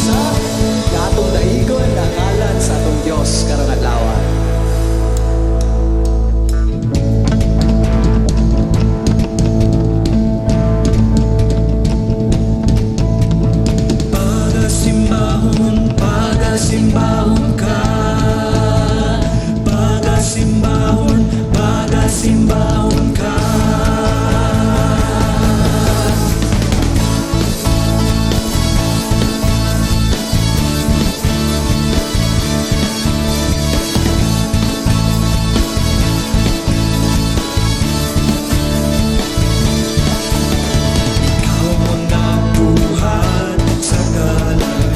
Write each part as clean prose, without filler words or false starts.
usa nga atong daigon ang ngalan sa atong Dios karong adlaw. Pagasimbahon, pagasimbahon ka. Pagasimbahon, pagasimbahon ka. Ikaw ang nagbuhat sa kalangitan.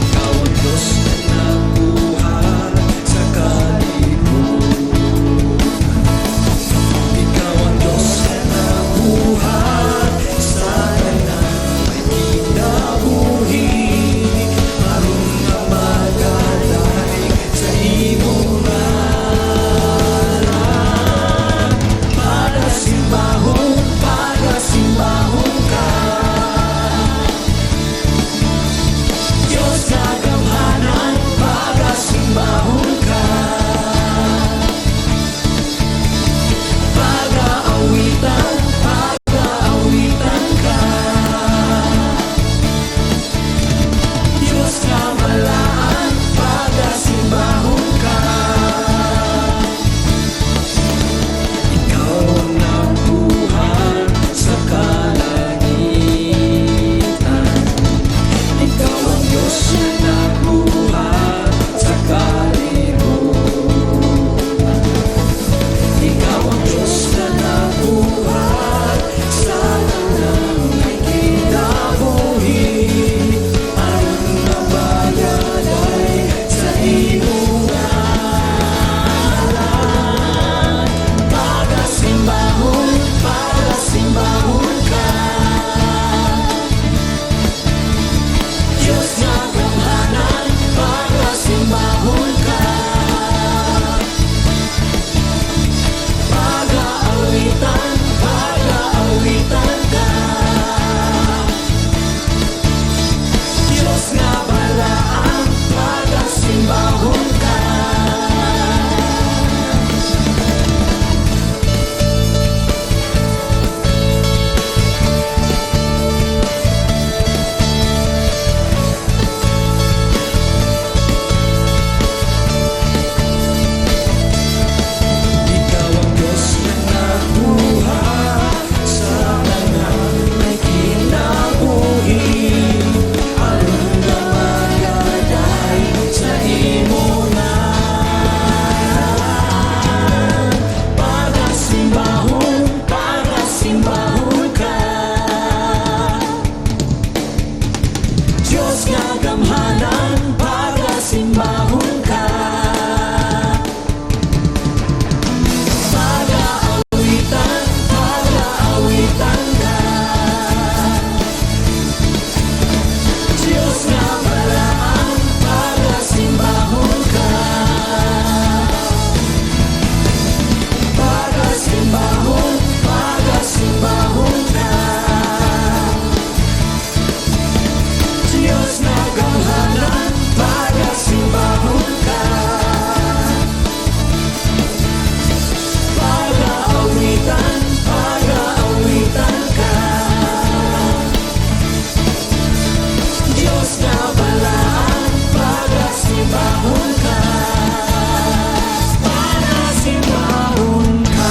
Ikaw ang Diyos na nagbuhat sa kalibutan. Ikaw ang Diyos na nagbuhat sa tanan may kinabuhi aron nga magadaig sa imong ngalan. Pagasimbahon, pagasimbahon ka. Diyos nga gamhanan, pagasimbahon ka. Pag-aawitan, pag-aawitan ka. Diyos nga balaan, pagasimbahon ka. Ikaw ang nagbuhat sa kalangitan. Ikaw ang Diyos na nagbuhat sa kalibutan. Ikaw ang Diyos na nagbuhat sa tanang may kinabuhi aron nga magadaig sa imong ngalan. Pagasimbahon, pagasimbahon ka. Diyos nga gamhanan, pagasimbahon ka. Pag-aawitan, pag-aawitan ka. Diyos nga balaan, pagasimbahon ka. Ikaw ang Diyos na nagbuhat sa tanan may kinabuhi aron nga magadaig sa imong ngalan. Pagasimbahon, pagasimbahon ka. Diyos nga gamhanan, pagasimbahon ka. Pag-aawitan, pag-aawitan ka. Diyos nga balaan, pagasimbahon ka. Pagasimbahon, pagasimbahon ka. Diyos nga gamhanan, pagasimbahon ka. Pag-aawitan, pag-aawitan ka. Diyos nga balaan, pagasimbahon ka. Pagasimbahon ka.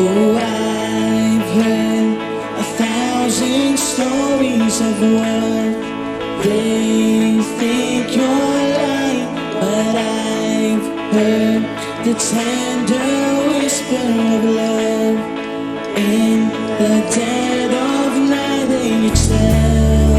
Oh, I've heard a thousand stories of wealth. They think you're lying, but I've heard the tender whisper of love. In the dead of night, they tell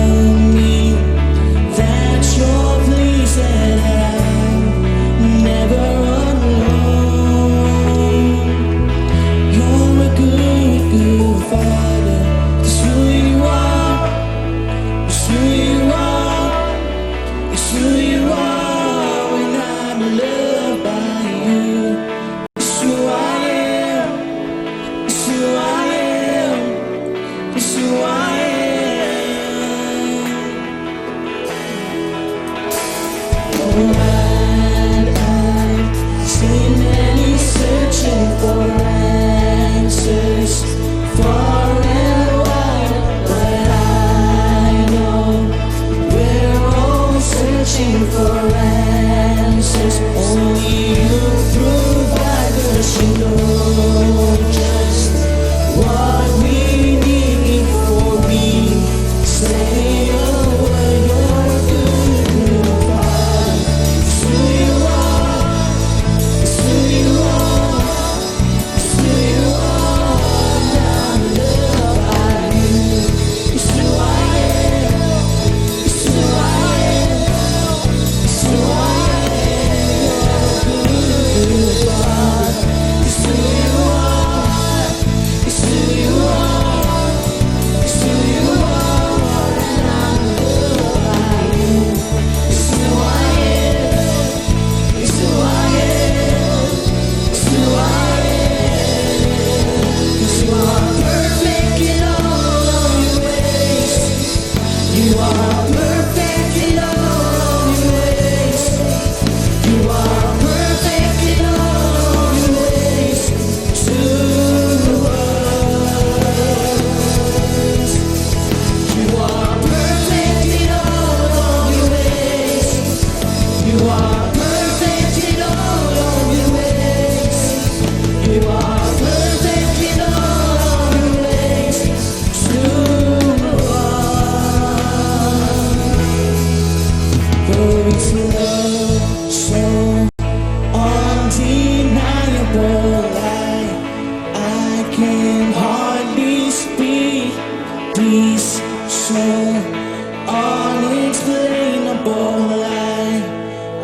Unexplainable.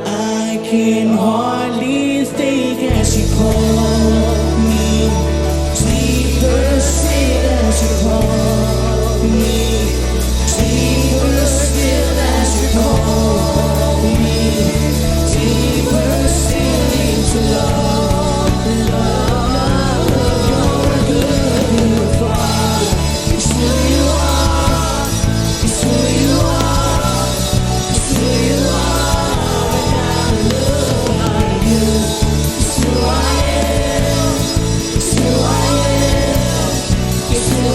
I can hardly think as you call me. Deeper still as you call me. Deeper still as you call me. Deeper still into love, love. You're a good, good father. It's who you are. It's who you are. It's who you are. And I'm loved by you. It's who I am. It's who I am. It's who I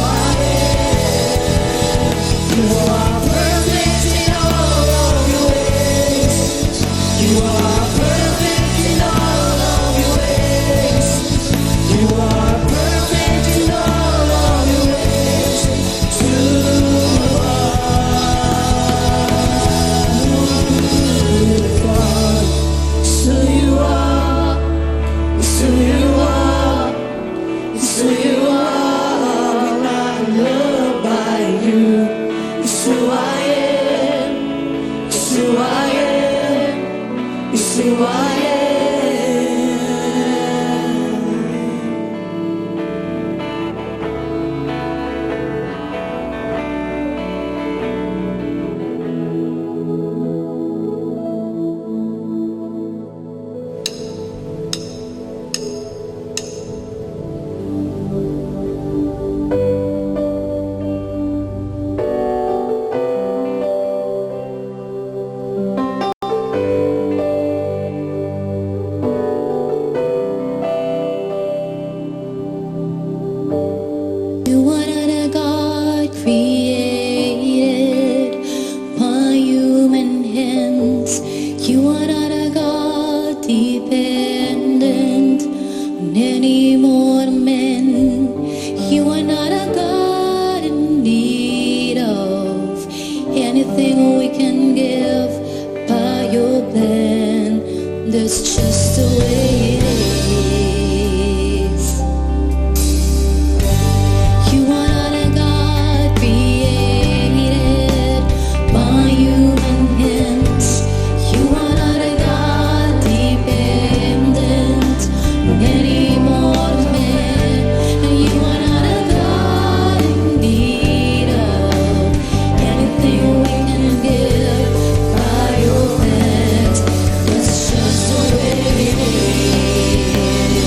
am. You are perfect in all of your ways. You are perfect in all of your ways. You are perfect in all of your ways to us. So you are, so you are, so you are, and I'm loved by you. It's who I am, it's who I am, it's who I am. You are not a God created by human hands. You are not a God dependent on any mortal man. You are not a God in need of anything we can give by your plan. That's just the way it is. You are not a God created by human hands. You are not a God dependent on any mortal man. And you are not a God in need of anything we can give by your hands. That's just the way it is.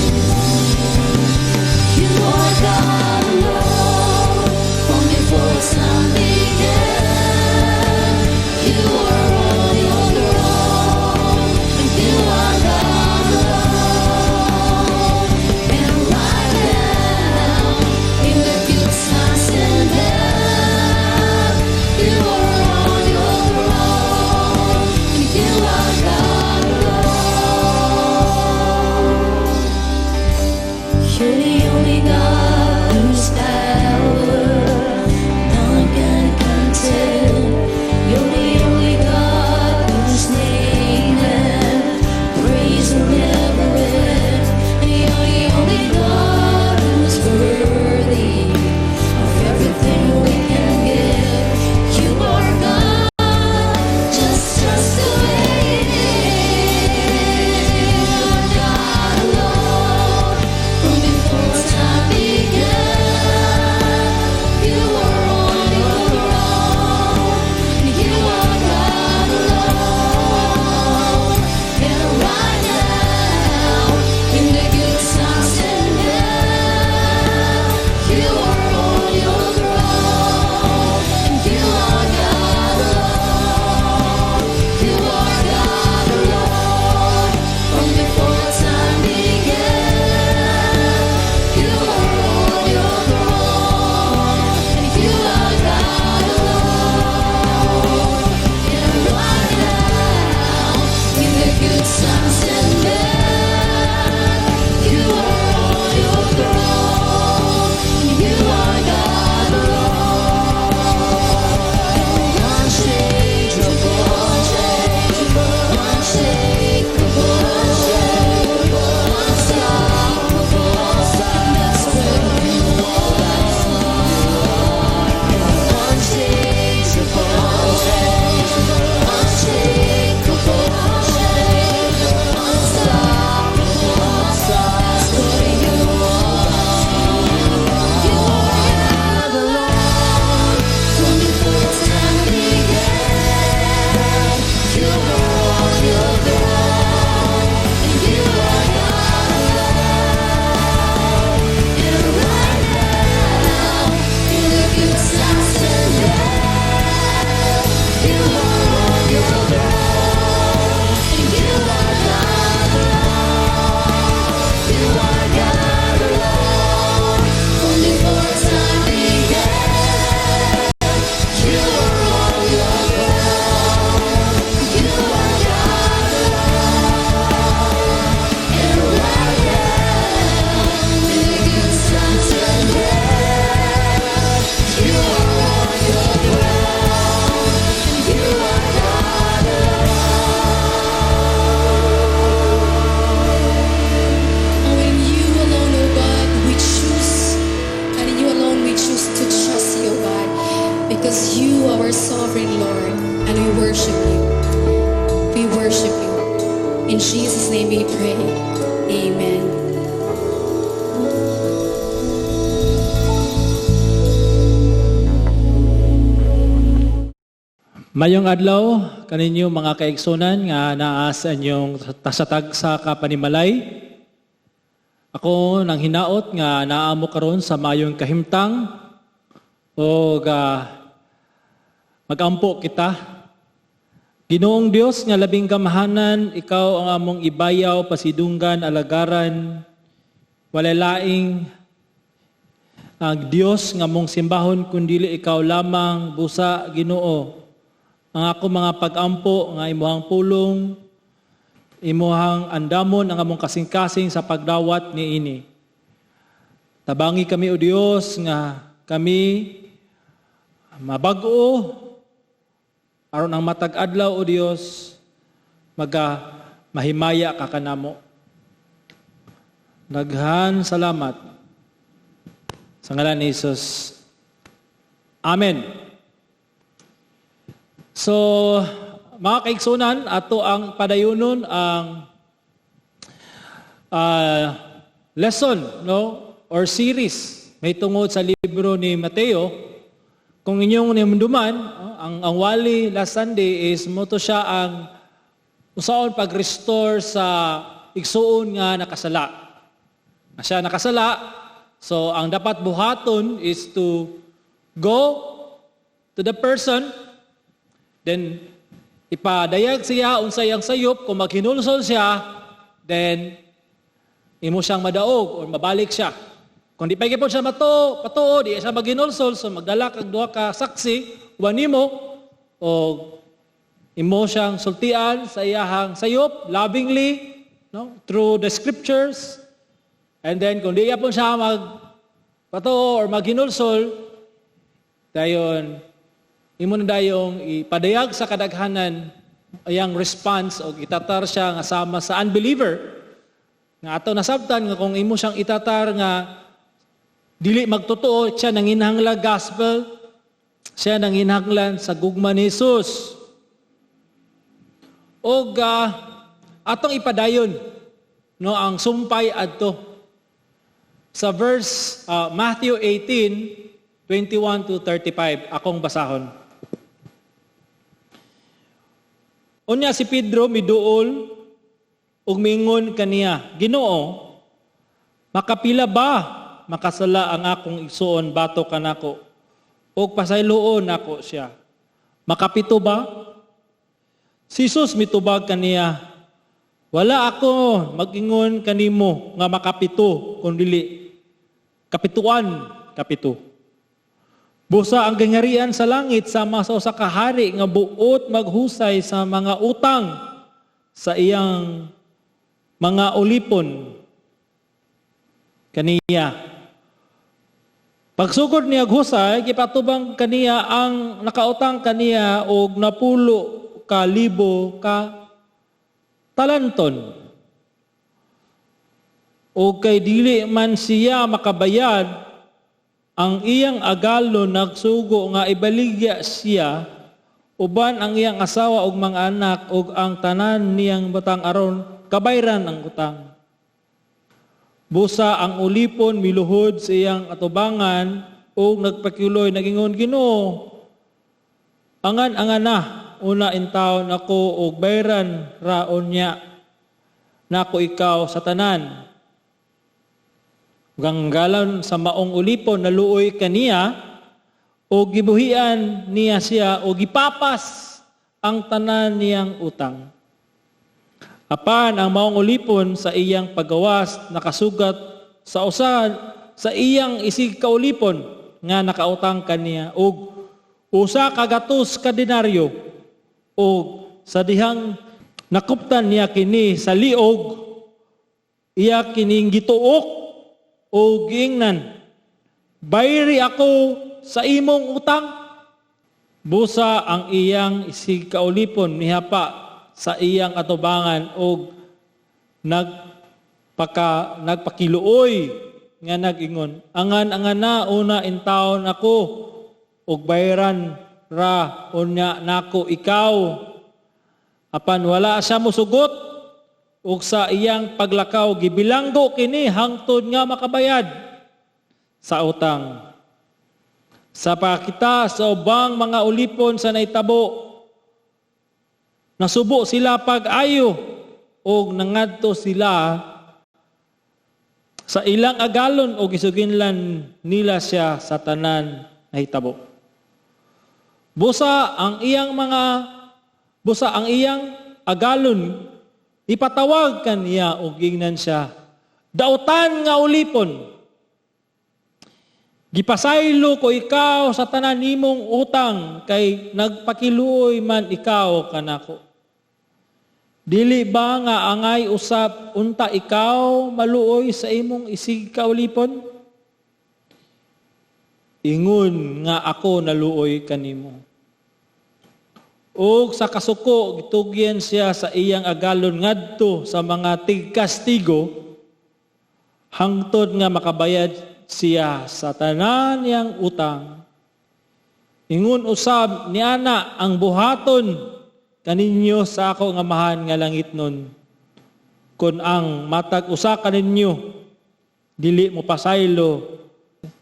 You, our sovereign Lord, and we worship you. We worship you. In Jesus' name we pray. Amen. Mayong adlaw kaninyo, mga kaigsunan nga naa sa inyong tasatag sa kapanimalay. Ako nang hinaot nga naa mo karon sa mayong kahimtang o magampo kita. Ginoong Dios nga labing gamhanan, ikaw ang among ibayaw, pasidunggan, alagaran, walay laing ang Dios nga mong simbahon kundili ikaw lamang. Busa, Ginoo, ang ako mga pag-ampo nga imuhang pulong, imuhang andamon ang among kasing-kasing sa pagdawat niini. Tabangi kami, O Dios, nga kami mabag-o aron ang matag adlaw, O Dios, maga mahimaya ka kanamo. Daghan salamat. Sa ngalan ni Jesus. Amen. So, mga kaigsunan, ato ang padayunon ang lesson, no, or series may tungod sa libro ni Mateo. Kung inyong nimduman, no, ang wali last Sunday is mo to siya ang usaon pag-restore sa igsuon nga nakasala. Na siya nakasala, so ang dapat buhaton is to go to the person, then ipadayag siya unsay ang sayop. Kung maghinulsol siya, then imo siyang madaog or mabalik siya. Kung di pa gyud siya mato, patuo, di siya maghinulsol, so magdala kag duha ka saksi, uban nimo o imo siyang sultian sa iyahang sayop lovingly, no, through the scriptures. And then kung di po siya magpatuo or maghinulsol, dayon imo na dayong ipadayag sa kadaghanan ayang response o itatar siya nga sama sa unbeliever nga ato nasabtan nga kung imo siyang itatar nga dili magtotoo, siya nanginhanglan gospel, siya nanginhanglan sa gugma ni Jesus. Og atong ipadayon, no, ang sumpay adto sa verse Matthew 18:21 to 35, akong basahon. Unya si Pedro miduol ug miingon kaniya, "Ginoo, makapila ba makasala ang akong igsuon bato kanako ug pasayloon nako siya? Makapito ba?" Si Jesus mitubag kaniya, "Wala ako mag-ingon kanimo nga makapito, kun dili kapituan kapito. Busa ang gangarian sa langit sama sa usa ka hari nga buot maghusay sa mga utang sa iyang mga ulipon kaniya. Pagsugod niya husay, gipatubang kaniya ang nakautang kaniya og 10,000 ka talanton. O kay dili man siya makabayad, ang iyang agalo nagsugo nga ibaligya siya uban ang iyang asawa ug mga anak ug ang tanan niyang batang aron kabayran ang utang. Busa ang ulipon miluhod sa iyang atubangan ug nagpakiuloy, nagingon, 'Ginoo, angan-angan na una intawon ako og bayran raon niya nako ikaw sa tanan.' Ganggalan sa maong ulipon naluoy kaniya o gibuhian niya siya o gipapas ang tanan niyang utang. Apan ang maong ulipon sa iyang pagawas nakasugat sa usa sa iyang isig kaulipon nga nakautang kaniya og 100 ka denaryo, og sa dihang nakuptan niya kini sa liog, iya kining gituok o giingnan, 'Bayri ako sa imong utang.' Busa ang iyang isig kaulipon mihapa sa iyang atubangan og nagpakiluoy nga nag-ingon, 'Angan-angan na una intawon ako ug bayran ra unya nako ikaw." Apan wala siya musugot ug sa iyang paglakaw gibilanggo kini hangtod nga makabayad sa utang. Sa pakita sa ubang mga ulipon sa nahitabo, nasubo sila pag-ayo og nangadto sila sa ilang agalon og gisuginlan nila siya sa tanan nahitabo. Busa ang iyang agalon ipatawag kaniya og gingnan siya, "Dautan nga ulipon, gipasaylo ko ikaw sa tanan nimong utang kay nagpakiluoy man ikaw kanako. Dili ba nga angay usab unta ikaw maluoy sa imong isig kaulipon? Ingon nga ako naluoy kanimo?" Ug sa kasuko gitugyan siya sa iyang agalon ngadto sa mga tigkastigo hangtod nga makabayad siya sa tanan niyang utang. Ingon usab niana ang buhaton kaninyo sa ako nga Amahan nga langitnon kon ang matag usa kaninyo dili mo pasaylo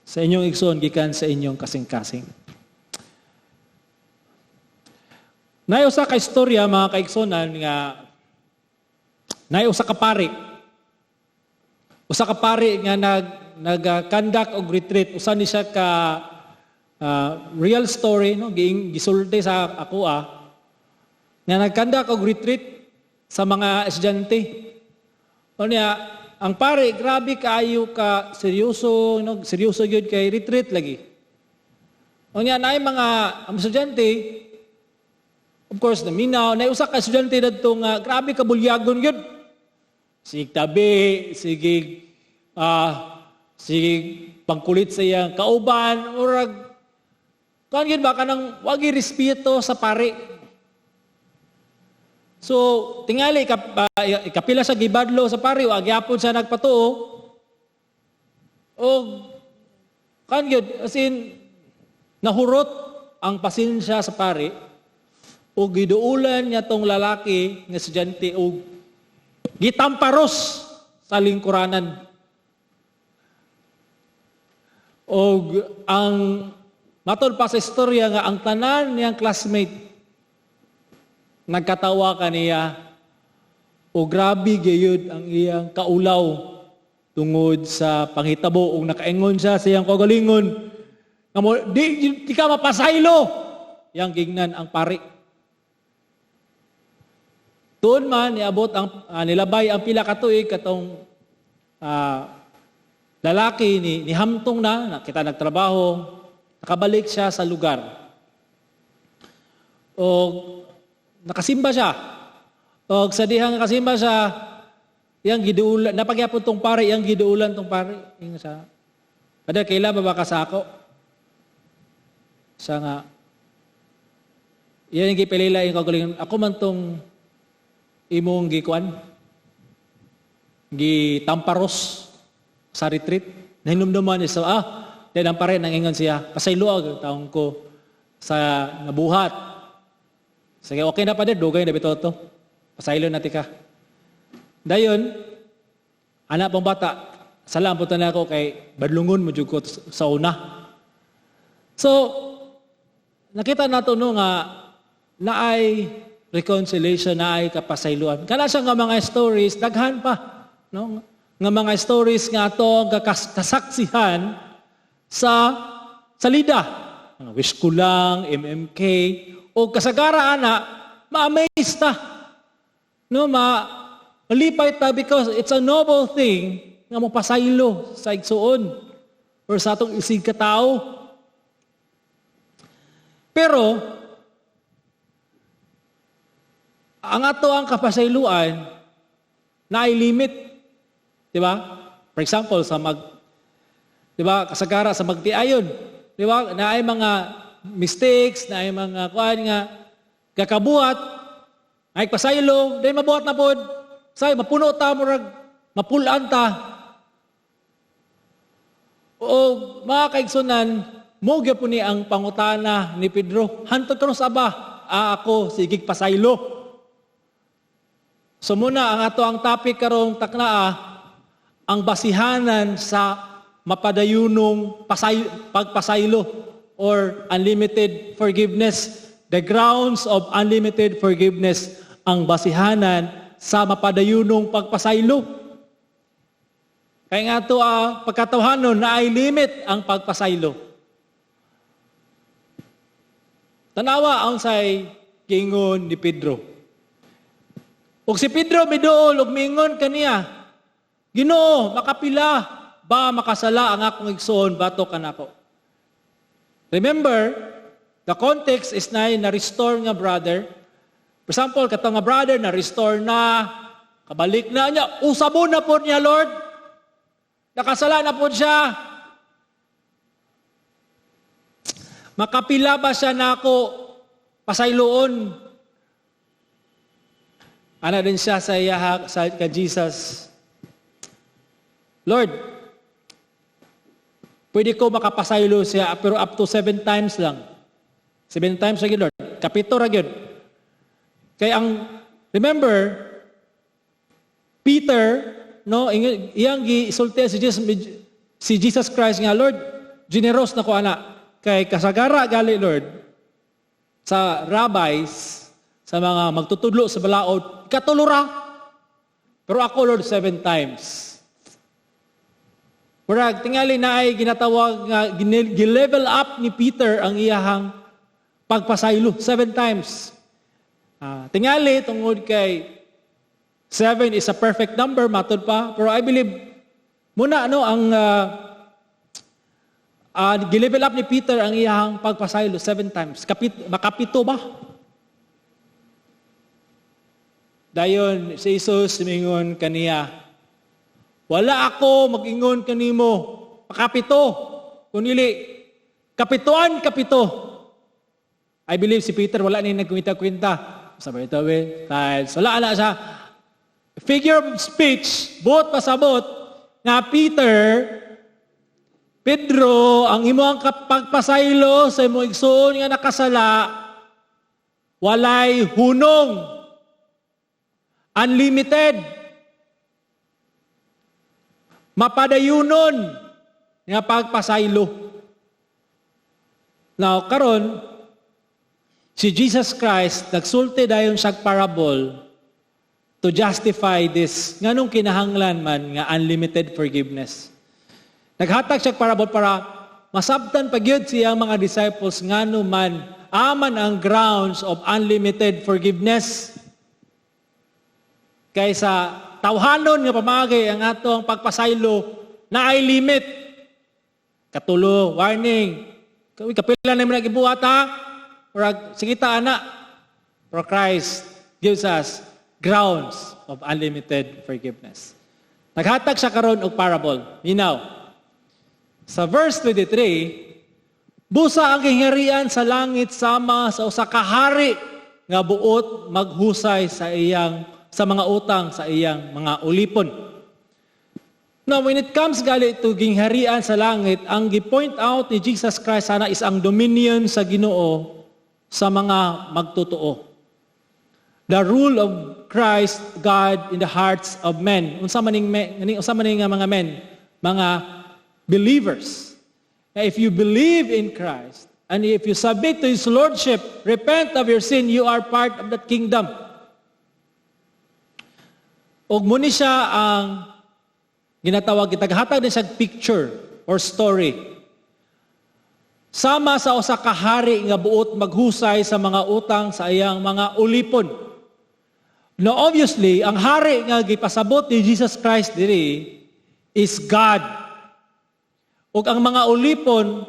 sa inyong igsoon gikan sa inyong kasing-kasing. Naay usa ka istorya, mga kaigsonan, nga naay usa ka pari. Usa ka pari nga nag-conduct og retreat. Usa ni siya ka real story, no, gisulti sa ako nga nag-conduct og retreat sa mga estudyante. Unya, ang pare grabe kaayo ka seryoso, no, seryoso gyud kay retreat lagi. Unya naay mga ang estudyante, of course, naminaw, naay usa ka estudyante dadto nga grabe ka bulyagon gyud. Sige tabi, sige pangkulit sa iyang kauban, murag kuan gyud ba kanang wagi respeto sa pare. So, tingali, kapila sa gibadlo sa pare, wa gyapon siya nagpatuo. O, kan gyud, as in, nahurot ang pasensya sa pare, o giduulan niya tong lalaki nga estudyante o gitamparos sa lingkuranan. O ang matod pa sa istorya nga ang tanan niyang classmate nagkatawa kaniya o grabe gayud ang iyang kaulaw tungod sa panghitabo ug nakaingon siya sa iyang kaugalingon nga mo, di ka mapasaylo, yang gingnan ang pari. Tuon man niabot ang nilabay ang pila ka tuig, katong lalaki ni nihamtong na nakita nagtrabaho, nakabalik siya sa lugar. O nakasimba siya. O sa dihang nakasimba siya, yang giduulan, napagyapon tong pare, yang giduulan tong pare. Ingon siya, "Brother, kaila ba ka sa ako?" Siya nga, yan yung gipilila yung kagalingon, "Ako man tong imong gikuan, gitamparos sa retreat." Nahinumduman niya, so, then ang pare, nangingon siya, "Pasayloag taong ko sa nabuhat." "Sige, okay na pa din, dugay na bitaw to. Pasaylo na tika." Dayon, anak pong bata, "Salam po na ako kay badlungon mo jud ko sa una." So, nakita nato no nga naay reconciliation, naay kapasayloan. Kana siya nga mga stories, daghan pa, no? Nga mga stories nga ato ang kasaksihan sa salida. Mga wish ko lang, MMK, o kasagara ana, ma-amaze ta. No, malipay ta because it's a noble thing nga mopasaylo sa igsuon or sa atong isig katao. Pero ang ato ang kapasayloan naay limit, di ba? For example, sa mag, di ba, kasagara sa magtiayon, di ba? Naay mga mistakes, naay mga kuan nga kakabuhat, ay pasaylo, dahil mabuhat na pod. Say mapuno ta, murag mapulan ta. O mga kaigsunan, Mo gyud ni ang pangutana ni Pedro, "Hantod karon sa ba ako sigig pasaylo?" So muna ang ato ang topic karong taknaa, ang basihanan sa mapadayunong pagpasaylo or unlimited forgiveness. The grounds of unlimited forgiveness, ang basihanan sa mapadayunong pagpasaylo. Kaya nga to pagkatawhanon na ay limit ang pagpasaylo. Tanawa ang say giingon ni Pedro. Ug si Pedro miduol ug miingon kaniya, "Ginoo, makapila ba makasala ang akong igsoon batok kanako?" Remember, the context is na na-restore nga brother. For example, kato nga brother na-restore na, kabalik na niya, usabon na po niya, Lord. Nakasala na po siya. Makapila ba siya nako pasayloon? Ana din siya sa iyaha, sa kay Jesus, "Lord, pwede ko makapasaylo siya pero up to 7 times lang. 7 times lagi, Lord. Kapito ra gyud." Kay ang, remember, Peter, no, iyang gisulti si Jesus Christ nga, "Lord, generous na ko ana." Kay kasagara gali, Lord, sa rabbis, sa mga magtutudlo sa balaod, 3 ra. Pero ako, Lord, 7 times. Murag, tingali na ay ginatawag nga, gi-level up ni Peter ang iyahang pagpasaylo, 7 times. Tingali, tungod kay 7 is a perfect number, matod pa. Pero I believe, muna ano, ang gi-level up ni Peter ang iyahang pagpasaylo 7 times. Makapito ba? Dayon si Jesus mingon kaniya, "Wala ako mag-ingon kanimo, makapito, kunili, kapituan kapito." I believe si Peter wala ni nagkwinta-kwinta. Sabi ito, times. Wala na siya. Figure of speech, buot pasabot, nga Peter, "Pedro, ang imo ang pagpasaylo sa imong igsuon nga nakasala, walay hunong. Unlimited. Mapadayunon nga pagpasaylo." Now, karon si Jesus Christ nagsulti dayon siya parable to justify this nganong kinahanglan man nga unlimited forgiveness. Naghatag siya parable para masabtan pa gyud siyang mga disciples ngano man aman ang grounds of unlimited forgiveness. Kaysa tawhanon nga pamagi ang atong pagpasaylo na ay limit. 3, warning. Uy, kapila na mo nagibuhat ha? Murag, sige ta ana. Pero Christ gives us grounds of unlimited forgiveness. Naghatag siya karon og parable. Ninaw. Sa verse 23, "Busa ang gingharian sa langit sama sa usa ka hari nga buot maghusay sa mga utang sa iyang mga ulipon." Now, when it comes gali to gingharian sa langit, ang gi-point out ni Jesus Christ sana is ang dominion sa Ginoo sa mga magtotoo. The rule of Christ, God in the hearts of men. Unsa man ning nga mga men? Mga believers. Now, if you believe in Christ and if you submit to His Lordship, repent of your sin, you are part of that kingdom. Og muni siya ang ginatawag, gitaghatag din siya picture or story. Sama sa usa ka hari nga buot maghusay sa mga utang sa iyang mga ulipon. Now obviously, ang hari nga gipasabot ni Jesus Christ diri is God. Ug ang mga ulipon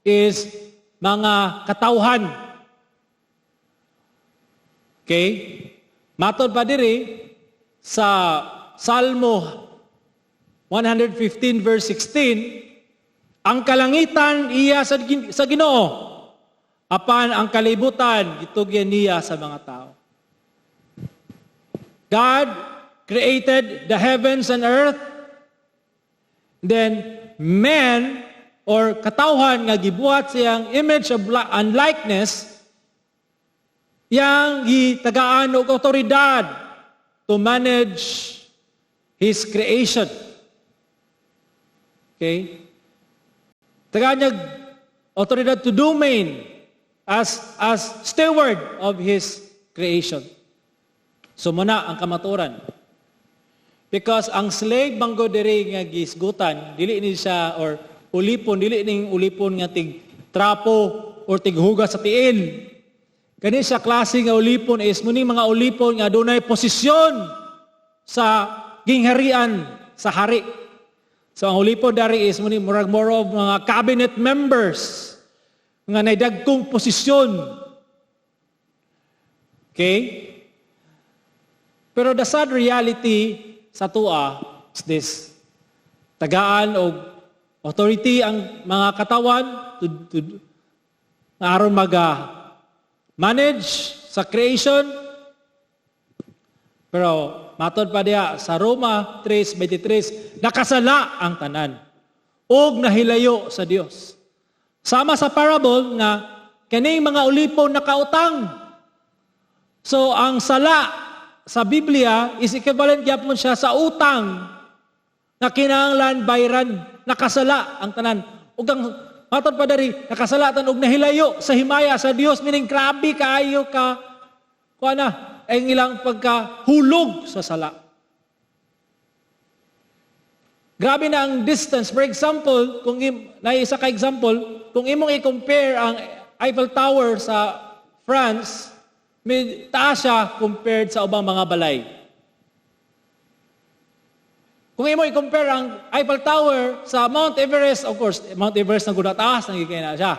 is mga katawhan. Okay? Matod pa diri sa Salmo 115 verse 16, "Ang kalangitan iya sa Ginoo, apan ang kalibutan gitugyan niya sa mga tao." God created the heavens and earth. Then men or katawhan nga gibuhat siyang image of and likeness, yang gitagaan og otoridad to manage His creation. Okay? Tagaan niya otoridad to domain as steward of His creation. So muna ang kamaturan. Because ang slave man gud diri nga gisgutan, dili ni siya or ulipon, dili ning ulipon nga tig trapo or tighugas sa tiil. Kani siya klase nga ulipon is muning mga ulipon nga dunay posisyon sa gingharian sa hari. So ang ulipon dari is muning murag more of mga cabinet members nga nay dagkong posisyon. Okay? Pero the sad reality sa atoa is this. Tagaan og authority ang mga katawan to nga aron mag manage sa creation. Pero matod pa diya sa Roma 3:23, nakasala ang tanan ug nahilayo sa Dios. Sama sa parable nga kaning mga ulipon nakautang. So ang sala sa Biblia is equivalent gyapon siya sa utang na kinahanglan bayran. Nakasala ang tanan. Ug ang matod pa dari, nakasala tan og nahilayo sa himaya sa Dios, meaning grabe kaayo ka kuha na ang ilang pagkahulog sa sala. Grabe na ang distance. For example, kung na isa ka example, kung imong i-compare ang Eiffel Tower sa France, may taas siya compared sa ubang mga balay. Kung imo i-compare ang Eiffel Tower sa Mount Everest, of course, Mount Everest na gud taas, nagigay na siya.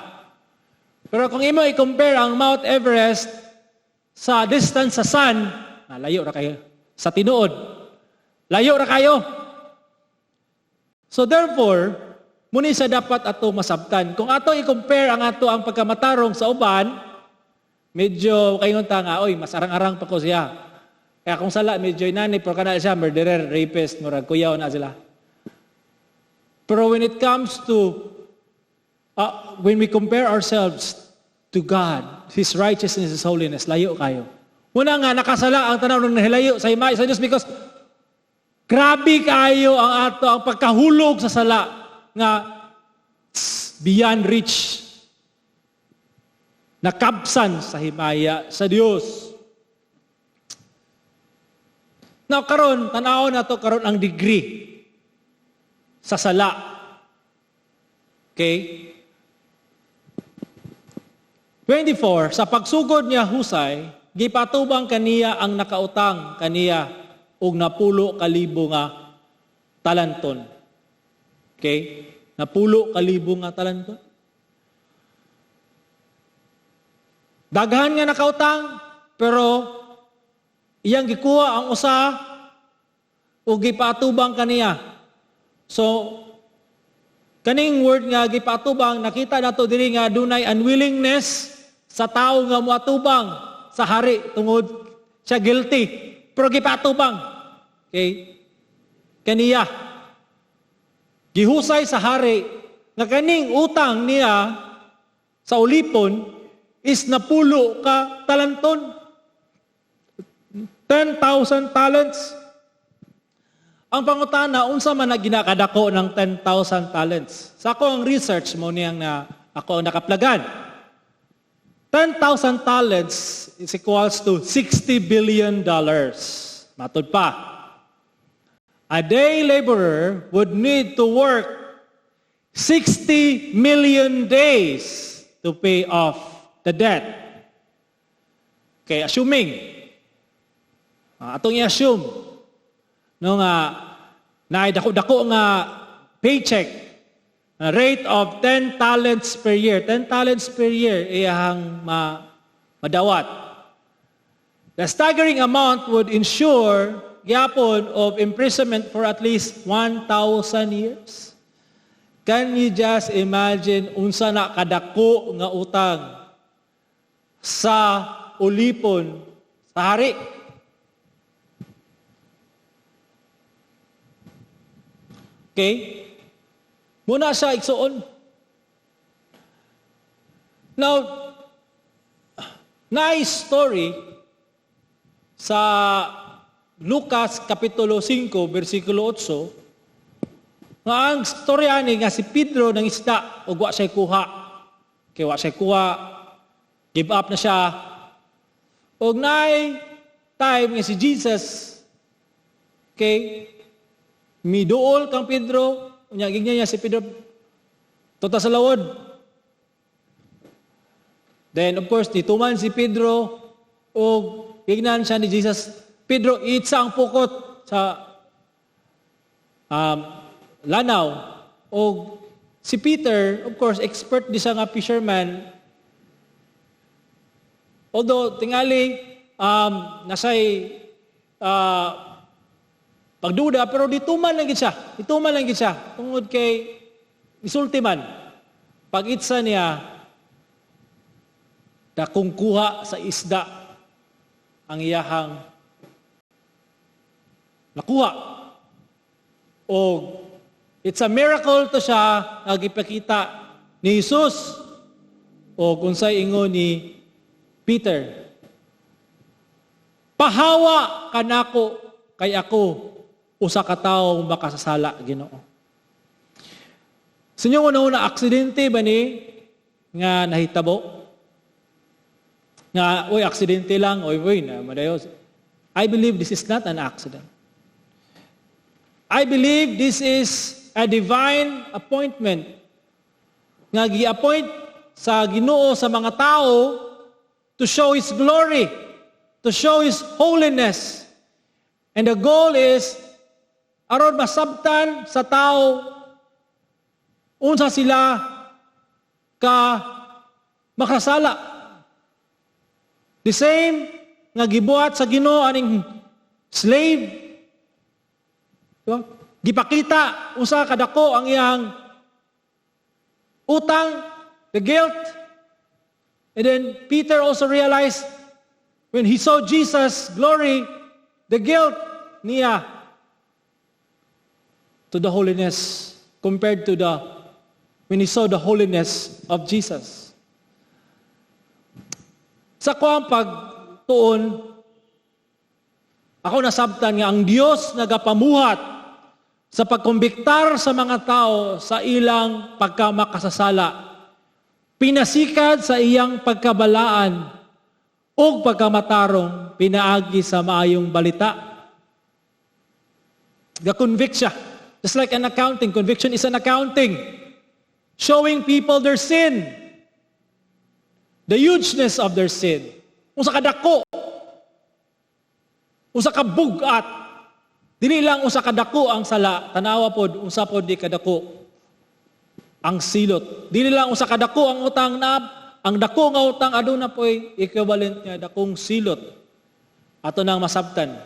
Pero kung imo i-compare ang Mount Everest sa distance sa sun, na layo ra kayo. Sa tinuod, layo ra kayo. So therefore, muni sa dapat ato masabtan. Kung ato i-compare ang ato ang pagkamatarong sa uban, medyo kaingon ta nga, "Oy, mas arang-arang pa ko siya. Kaya kung sala, medyo inani, pero kana siya, murderer, rapist, murag kuyaw na sila." Pero when it comes to, when we compare ourselves to God, His righteousness, His holiness, layo kayo. Una nga, nakasala ang tanan ng nahilayo sa himaya sa Diyos because grabe kayo ang ato, ang pagkahulog sa sala nga tss, beyond reach. Nakabsan sa himaya sa Dios. Now karon, tan-awon nato karon ang degree sa sala. Okay? 24, sa pagsugod niya husay, gipatubang kaniya ang nakautang kaniya og 10,000 nga talanton. Okay? 10,000 nga talanton. Daghan nga nakautang, pero iyang gikuha ang usa ug gipatubang kaniya. So, kaning word nga gipatubang, nakita nato diri nga dunay unwillingness sa tawo nga moatubang sa hari tungod siya guilty, pero gipatubang. Okay? Kaniya. Gihusay sa hari nga kaning utang niya sa ulipon is 10 ka talanton. 10,000 talents. Ang pangutana, unsa man na ginakadako ng 10,000 talents? Sa ako ang research mo niyang na ako ang nakaplagan. 10,000 talents is equals to $60 billion. Matod pa, a day laborer would need to work 60 million days to pay off the debt. Okay, assuming, atong i-assume, no nga, naay dako-dako nga paycheck, a rate of 10 talents per year. 10 talents per year iyahang madawat. The staggering amount would ensure gyapon of imprisonment for at least 1,000 years. Can you just imagine unsa na kadako nga utang sa ulipon sa hari? Okay? Muna siya, igsuon. Now, nice story sa Lucas Kapitulo 5, versikulo 8, nga ang story ani nga si Pedro nangisda ug wa siya kuha. Kay wa siya kuha, give up na siya. Og naay time nga si Jesus kay miduol kang Pedro, unya gingnan niya si Pedro, "Tuta sa lawod." Then of course, nituman si Pedro ug gingnan siya ni Jesus, "Pedro, itsa ang pukot sa lanaw." O si Peter, of course, expert di siya nga fisherman. Although, tingali, nasay pagduda, pero dituman lang gid siya. Dituman lang gid siya. Tungod kay isulti man. Pag itsa niya, dakong kuha sa isda ang iyahang nakuha. O it's a miracle to siya nga gipakita ni Jesus o kung sa'y ingon ni Peter, "Pahawa kanako kay ako usa ka tawo makasasala, Ginoo." Sa inyong una-una, aksidente ba ni nga nahitabo? Nga, "Uy, aksidente lang, uy, uy, na madayo." I believe this is not an accident. I believe this is a divine appointment nga gi-appoint sa Ginoo sa mga tao to show His glory, to show His holiness. And the goal is aron masabtan sa tao unsa sila ka makasala. The same nga gibuhat sa Ginoo aning slave. Diba? Gipakita usa kadako ang iyang utang, the guilt. And then Peter also realized when he saw Jesus' glory, the guilt niya to the holiness compared to the when he saw the holiness of Jesus. Sa kuang pagtuon, ako nasabtan nga ang Dios nagapamuhat sa pagkumbiktar sa mga tao sa ilang pagkamakasasala. Pinasikad sa iyang pagkabalaan ug pagkamatarong pinaagi sa maayong balita. Ga-convict siya. Just like an accounting. Conviction is an accounting. Showing people their sin. The hugeness of their sin. Unsa kadako. Unsa kabugat. Dili lang unsa kadako ang sala, tanawa pod unsa pod di kadako ang silot. Dili lang unsa kadako ang utang na ang dako nga utang, aduna poy equivalent nga dakong silot. Ato nang masabtan.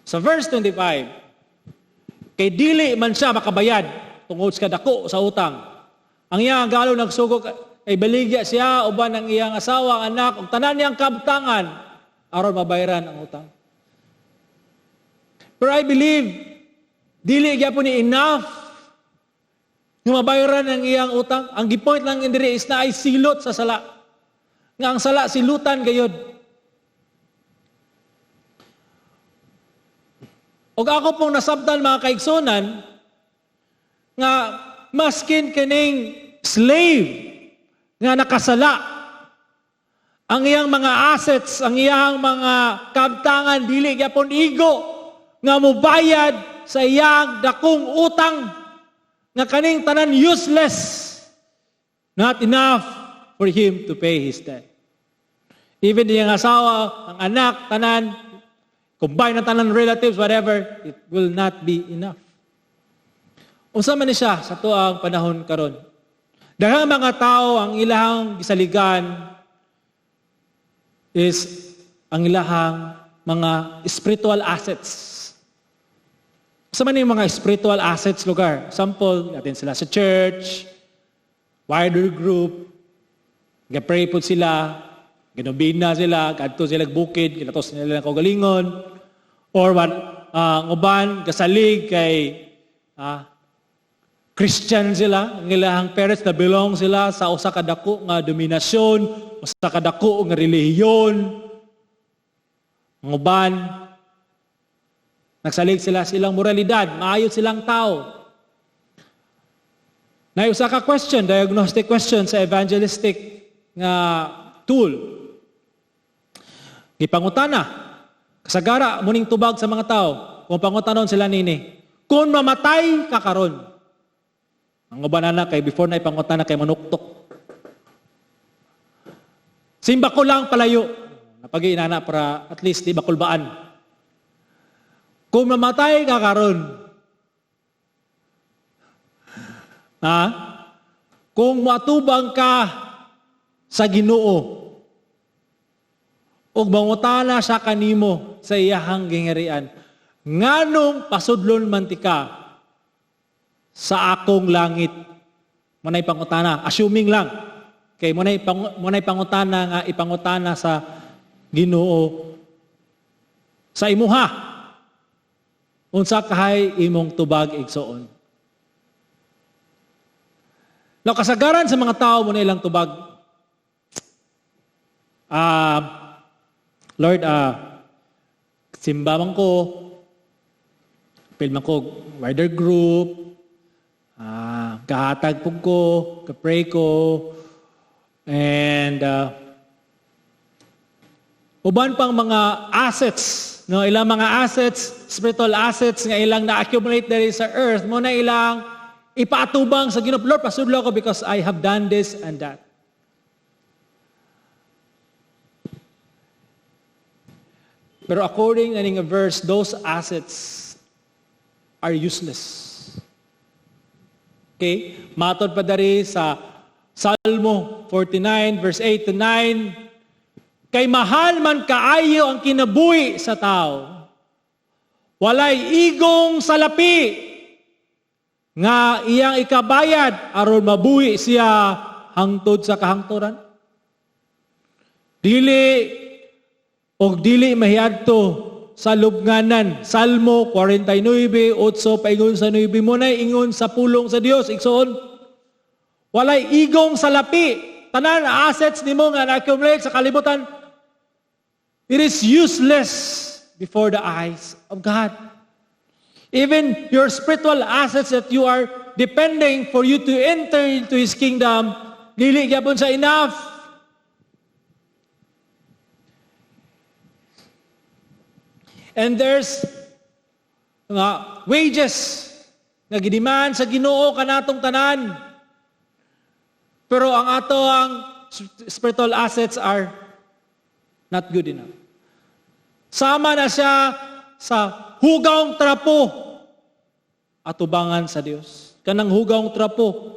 Sa verse 25, kay dili man siya makabayad tungod sa kadako sa utang. Ang iyang galo nagsugo kay baligya siya uban ang iyang asawa, ang anak, ug tanan niyang kabtangan aron mabayaran ang utang. Pero I believe dili gyapon ni enough nga mabayaran ang iyang utang. Ang gipoint lang diri is na ay silot sa sala. Nga ang sala silutan gayod. Og ako pong nasabtan, mga kaigsunan, nga maskin kining slave nga nakasala, ang iyang mga assets, ang iyang mga kabtangan dili gyapon igo nga mobayad sa iyang dakong utang, nga kaning tanan useless, not enough for him to pay his debt. Even iyang asawa, ang anak, tanan, combine ang tanan relatives, whatever, it will not be enough. Unsa man ni siya sa tuang panahon karon? Daghang mga tao ang ilahang gisaligan is ang ilahang mga spiritual assets. Sa man yung mga spiritual assets lugar? Sample, natin sila sa church, wider group, ga-pray po sila, ginobina sila, kadto sila bukid, ginatos nila ng kaugalingon, or what, ang uban, gasalig kay Christian sila, ang ilahang parents na belong sila sa usa ka dako nga dominasyon, usa ka dako nga relihiyon. Ang uban, nagsalig sila sa ilang moralidad, maayo silang tao. Na usa ka question, diagnostic question sa evangelistic nga tool. Gipangutana, kasagara muning tubag sa mga tao, kung pangutanon sila nini, "Kung mamatay ka karon," ang uban na kay before na ipangutana kay manuktok. "Simba ko lang palayo." Napagi inana para at least di makulbaan. "Kung mamatay ka karon, ha? Kung matubang ka sa Ginoo, ug mangutana siya kanimo sa iyahang gingharian, nganong pasudlon man tika sa akong langit?" Muna'y pangutana, assuming lang. Kay muna'y pangutana nga ipangutana sa Ginoo sa imuha. Unsa kahay imong tubag, igsoon? Now, kasagaran sa mga tao mo na ilang tubag. "Lord, simba man ko, apil man ko, wider group, kahatag po ko, ka-pray ko, and uban pang mga assets, no, ilang mga assets, spiritual assets nga ilang na-accumulate diri sa earth, mo na ilang ipaatubang sa Ginoo. "Lord, pasudlo ko because I have done this and that." Pero according aning verse, those assets are useless. Okay? Matod pa dari sa Salmo 49 verse 8 to 9, "Kay mahal man kaayo ang kinabuhi sa tao. Walay igong salapi nga iyang ikabayad aron mabuhi siya hangtod sa kahangturan. Dili og dili mahiadto sa lubnganan." Salmo 49, 8 paingon sa 9 mo na ingon sa pulong sa Dios, igsoon. Walay igong salapi. Tanan assets nimo nga na-accumulate sa kalibutan, it is useless before the eyes of God. Even your spiritual assets that you are depending for you to enter into His kingdom, dili gyapon sa enough. And there's nga wages nga gidiman sa Ginoo kanatong tanan. Pero ang ato ang spiritual assets are not good enough. Sama na siya sa hugawng trapo atubangan sa Dios. Kanang hugawng trapo,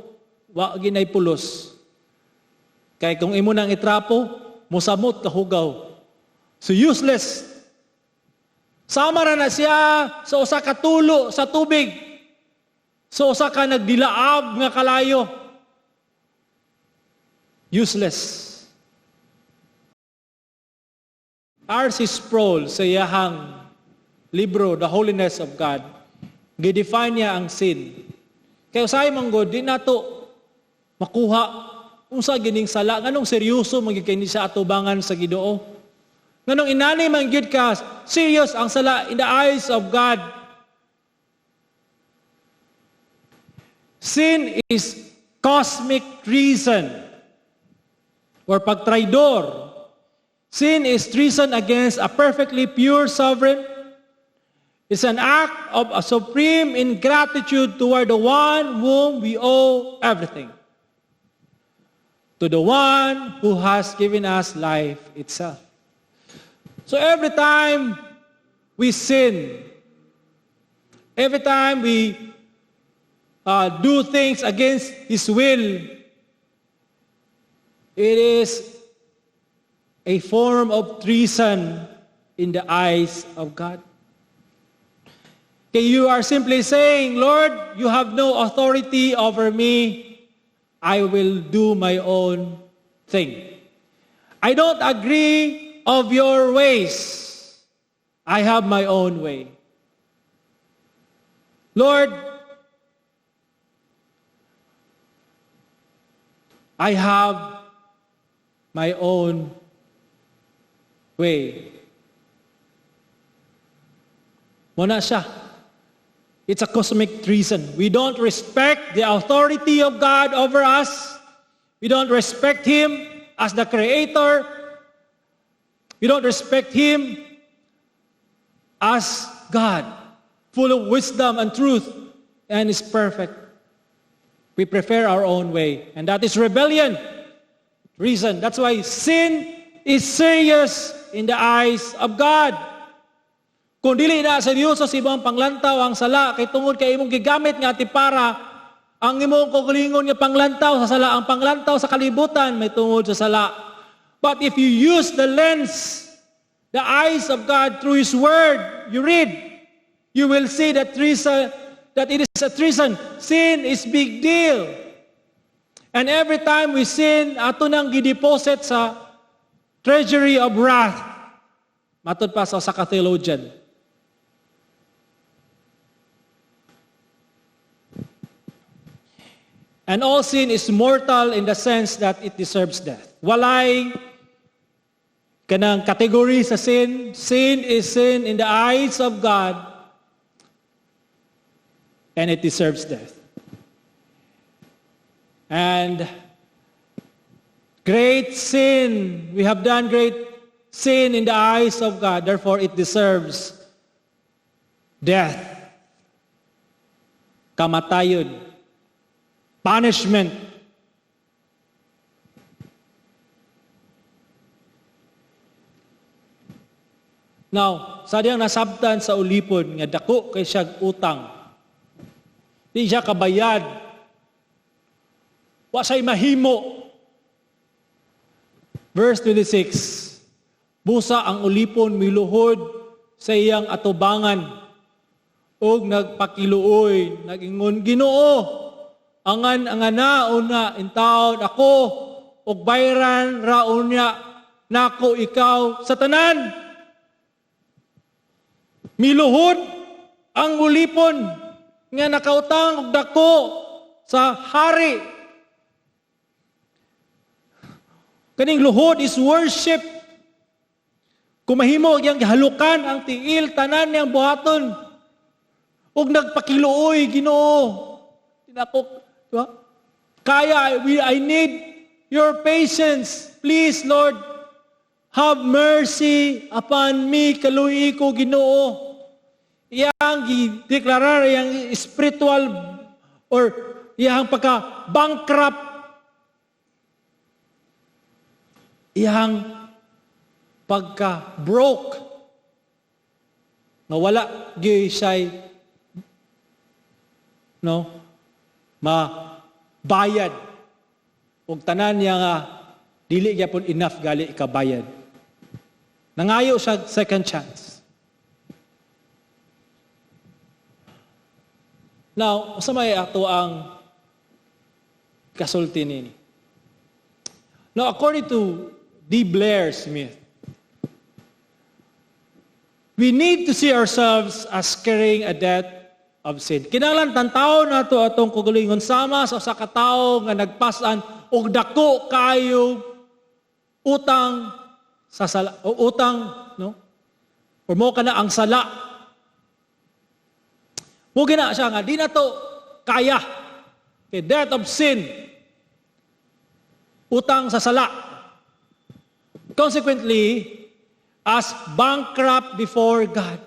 wa ginay pulos. Kay kung imo nang itrapo, mosamot ka hugaw. So useless. Sama ra na siya sa usa ka tulo sa tubig. Sa usa ka nagdilaab nga kalayo. Useless. R.C. Sproul sa iyahang libro, The Holiness of God, gidefine niya ang sin. Kaya usahay man God, di nato makuha unsa gining sala, nganong seryoso man gyud kay ni sa atubangan sa Ginoo. Nganong inani man gyud ka serious ang sala in the eyes of God. Sin is cosmic treason or pagtraidor. Sin is treason against a perfectly pure sovereign. It's an act of a supreme ingratitude toward the one whom we owe everything. To the one who has given us life itself. So every time we sin, every time we do things against His will, it is a form of treason in the eyes of God. Okay, you are simply saying, "Lord, you have no authority over me. I will do my own thing. I don't agree of your ways. I have my own way. Lord, I have my own way. Mao na siya. It's a cosmic treason. We don't respect the authority of God over us. We don't respect Him as the Creator. We don't respect Him as God, full of wisdom and truth, and is perfect. We prefer our own way, and that is rebellion. Reason. That's why sin is serious in the eyes of God. Kung dili na seryoso sa imong panglantaw ang sala, kay tungod kay imong gigamit nga para ang imong kaugalingon nga panglantaw sa sala, ang panglantaw sa kalibutan may tungod sa sala. But if you use the lens, the eyes of God through His Word, you read, you will see that treason, that it is a treason. Sin is big deal. And every time we sin, ato nang gideposit sa treasury of wrath. Matod pa sa usa ka theologian. And all sin is mortal in the sense that it deserves death. Walay kanang category sa sin. Sin is sin in the eyes of God, and it deserves death. And great sin, we have done great sin in the eyes of God, therefore it deserves death. Kamatayon. Punishment. Now, sa diyang nasabtan sa ulipon nga dako kay siya utang. Di siya kabayad. Wa siya'y mahimo. Verse 26. Busa ang ulipon miluhod sa iyang atubangan ug nagpakiluoy, nag-ingon, "Ginoo, angan angana una intawon ako ug bayran ra unya nako ikaw sa tanan." Miluhod ang ulipon nga nakautang og dako sa hari. Kaning luhod is worship. Kung mahimo iyang gihalukan ang tiil, tanan niyang buhaton. Ug nagpakiluoy, "Ginoo. Tinakok, di ba? Kaya, I need your patience. Please, Lord, have mercy upon me. Kaluoyi ko, Ginoo." Iyang gideklarar iyang spiritual or iyang pagka-bankrupt, iyang pagka-broke, nga wala gyud siya'y, no, mabayad ug tanan niya nga dili gyapon enough gali ikabayad. Nangayo siya second chance. Now, unsa may ato ang kasulti nini? Now, according to D. Blair Smith, we need to see ourselves as carrying a debt of sin. Kinahanglan tan-awon nato atong kaugalingon sama sa usa ka tawo nga nagpasan og dako kaayo utang sa sala, o utang, no? Or mo kana ang sala. Mo gina siya nga di na to kaya. Okay, debt of sin. Utang sa sala. Consequently, as bankrupt before God.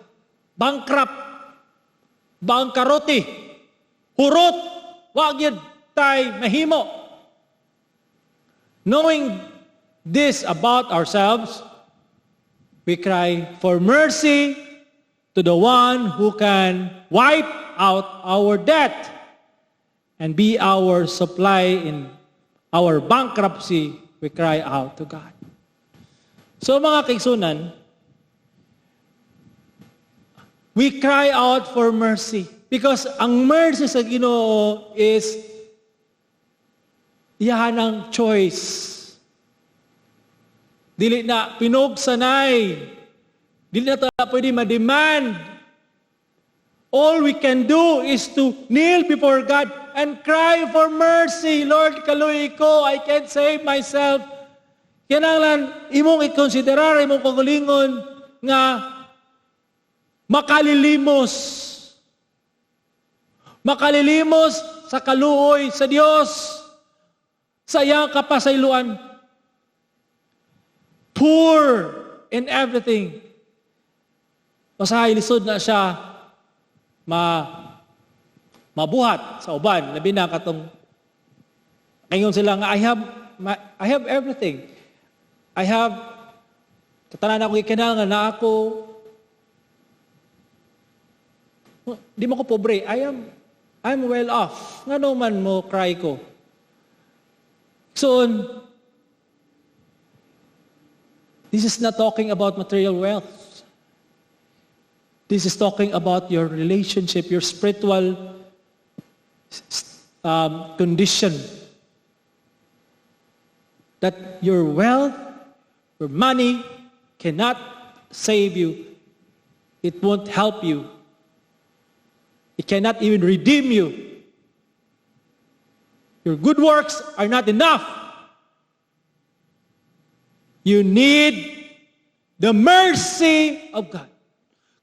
Bankrupt. Bangkarote. Hurot. Wa gyud tay mahimo. Knowing this about ourselves, we cry for mercy to the one who can wipe out our debt and be our supply in our bankruptcy. We cry out to God. So, mga kaigsuonan, we cry out for mercy because ang mercy sa Ginoo is iyahan ang choice. Dili na pinugsanay. Dili na ta pwede ma-demand. All we can do is to kneel before God. and cry for mercy. "Lord, kaluoyi ko, I can't save myself." Kinahanglan imong ikonsiderar imong kaugalingon nga makalilimos. Makalilimos sa kaluoy sa Dios, sa iyang kapasayloan. Poor in everything. Masahay lisod na siya mabuhat sa uban, labi na katong kaingon sila nga I have everything. I have tanan ako gikinahanglan na ako. Di mo ko pobre. I'm well off. Ngano man mo cry ko? So, this is not talking about material wealth. This is talking about your relationship, your spiritual condition. That your wealth, your money cannot save you. It won't help you. It cannot even redeem you. Your good works are not enough. You need the mercy of God.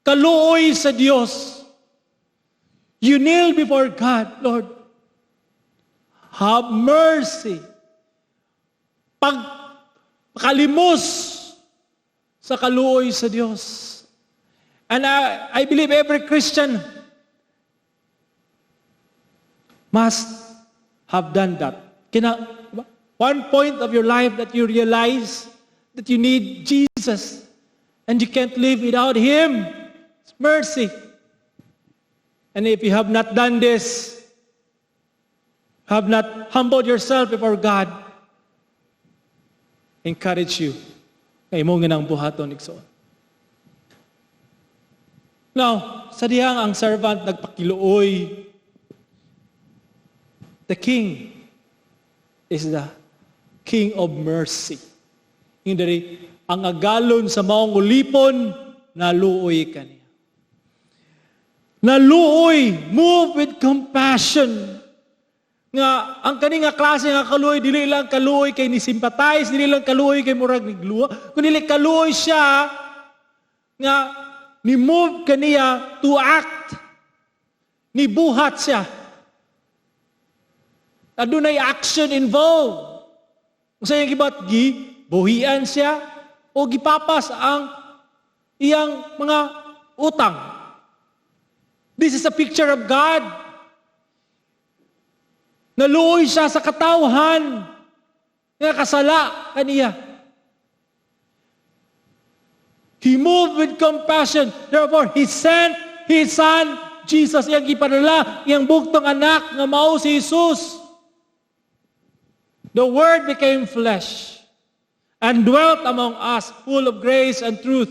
Kaluoy sa Dios. You kneel before God, "Lord, have mercy." Pagkalimos sa kaluoy sa Dios. And I believe every Christian must have done that. One point of your life that you realize that you need Jesus and you can't live without Him. It's mercy. And if you have not done this, have not humbled yourself before God, encourage you nga imo nang buhaton, igsoon. Now, sa dihang ang servant nagpakiluoy, the king is the king of mercy. Yung diri, ang agalon sa maong ulipon, naluoy kaniya. Naluoy, move with compassion. Nga ang kani nga klase nga kaluoy, dili lang kaluoy kay ni sympathize, dili lang kaluoy kay murag nigluwa, kundi kaluoy siya nga ni move kaniya to act. Ni buhat siya. Adunay action involved. Sa iyang gibuhat, gi buhian siya o gipapas ang iyang mga utang. This is a picture of God. Naluoy siya sa katawhan nga kasala kaniya. He moved with compassion. Therefore, He sent His Son, Jesus. Iyang gipadala, iyang bugtong anak nga mao si Jesus. The Word became flesh and dwelt among us, full of grace and truth.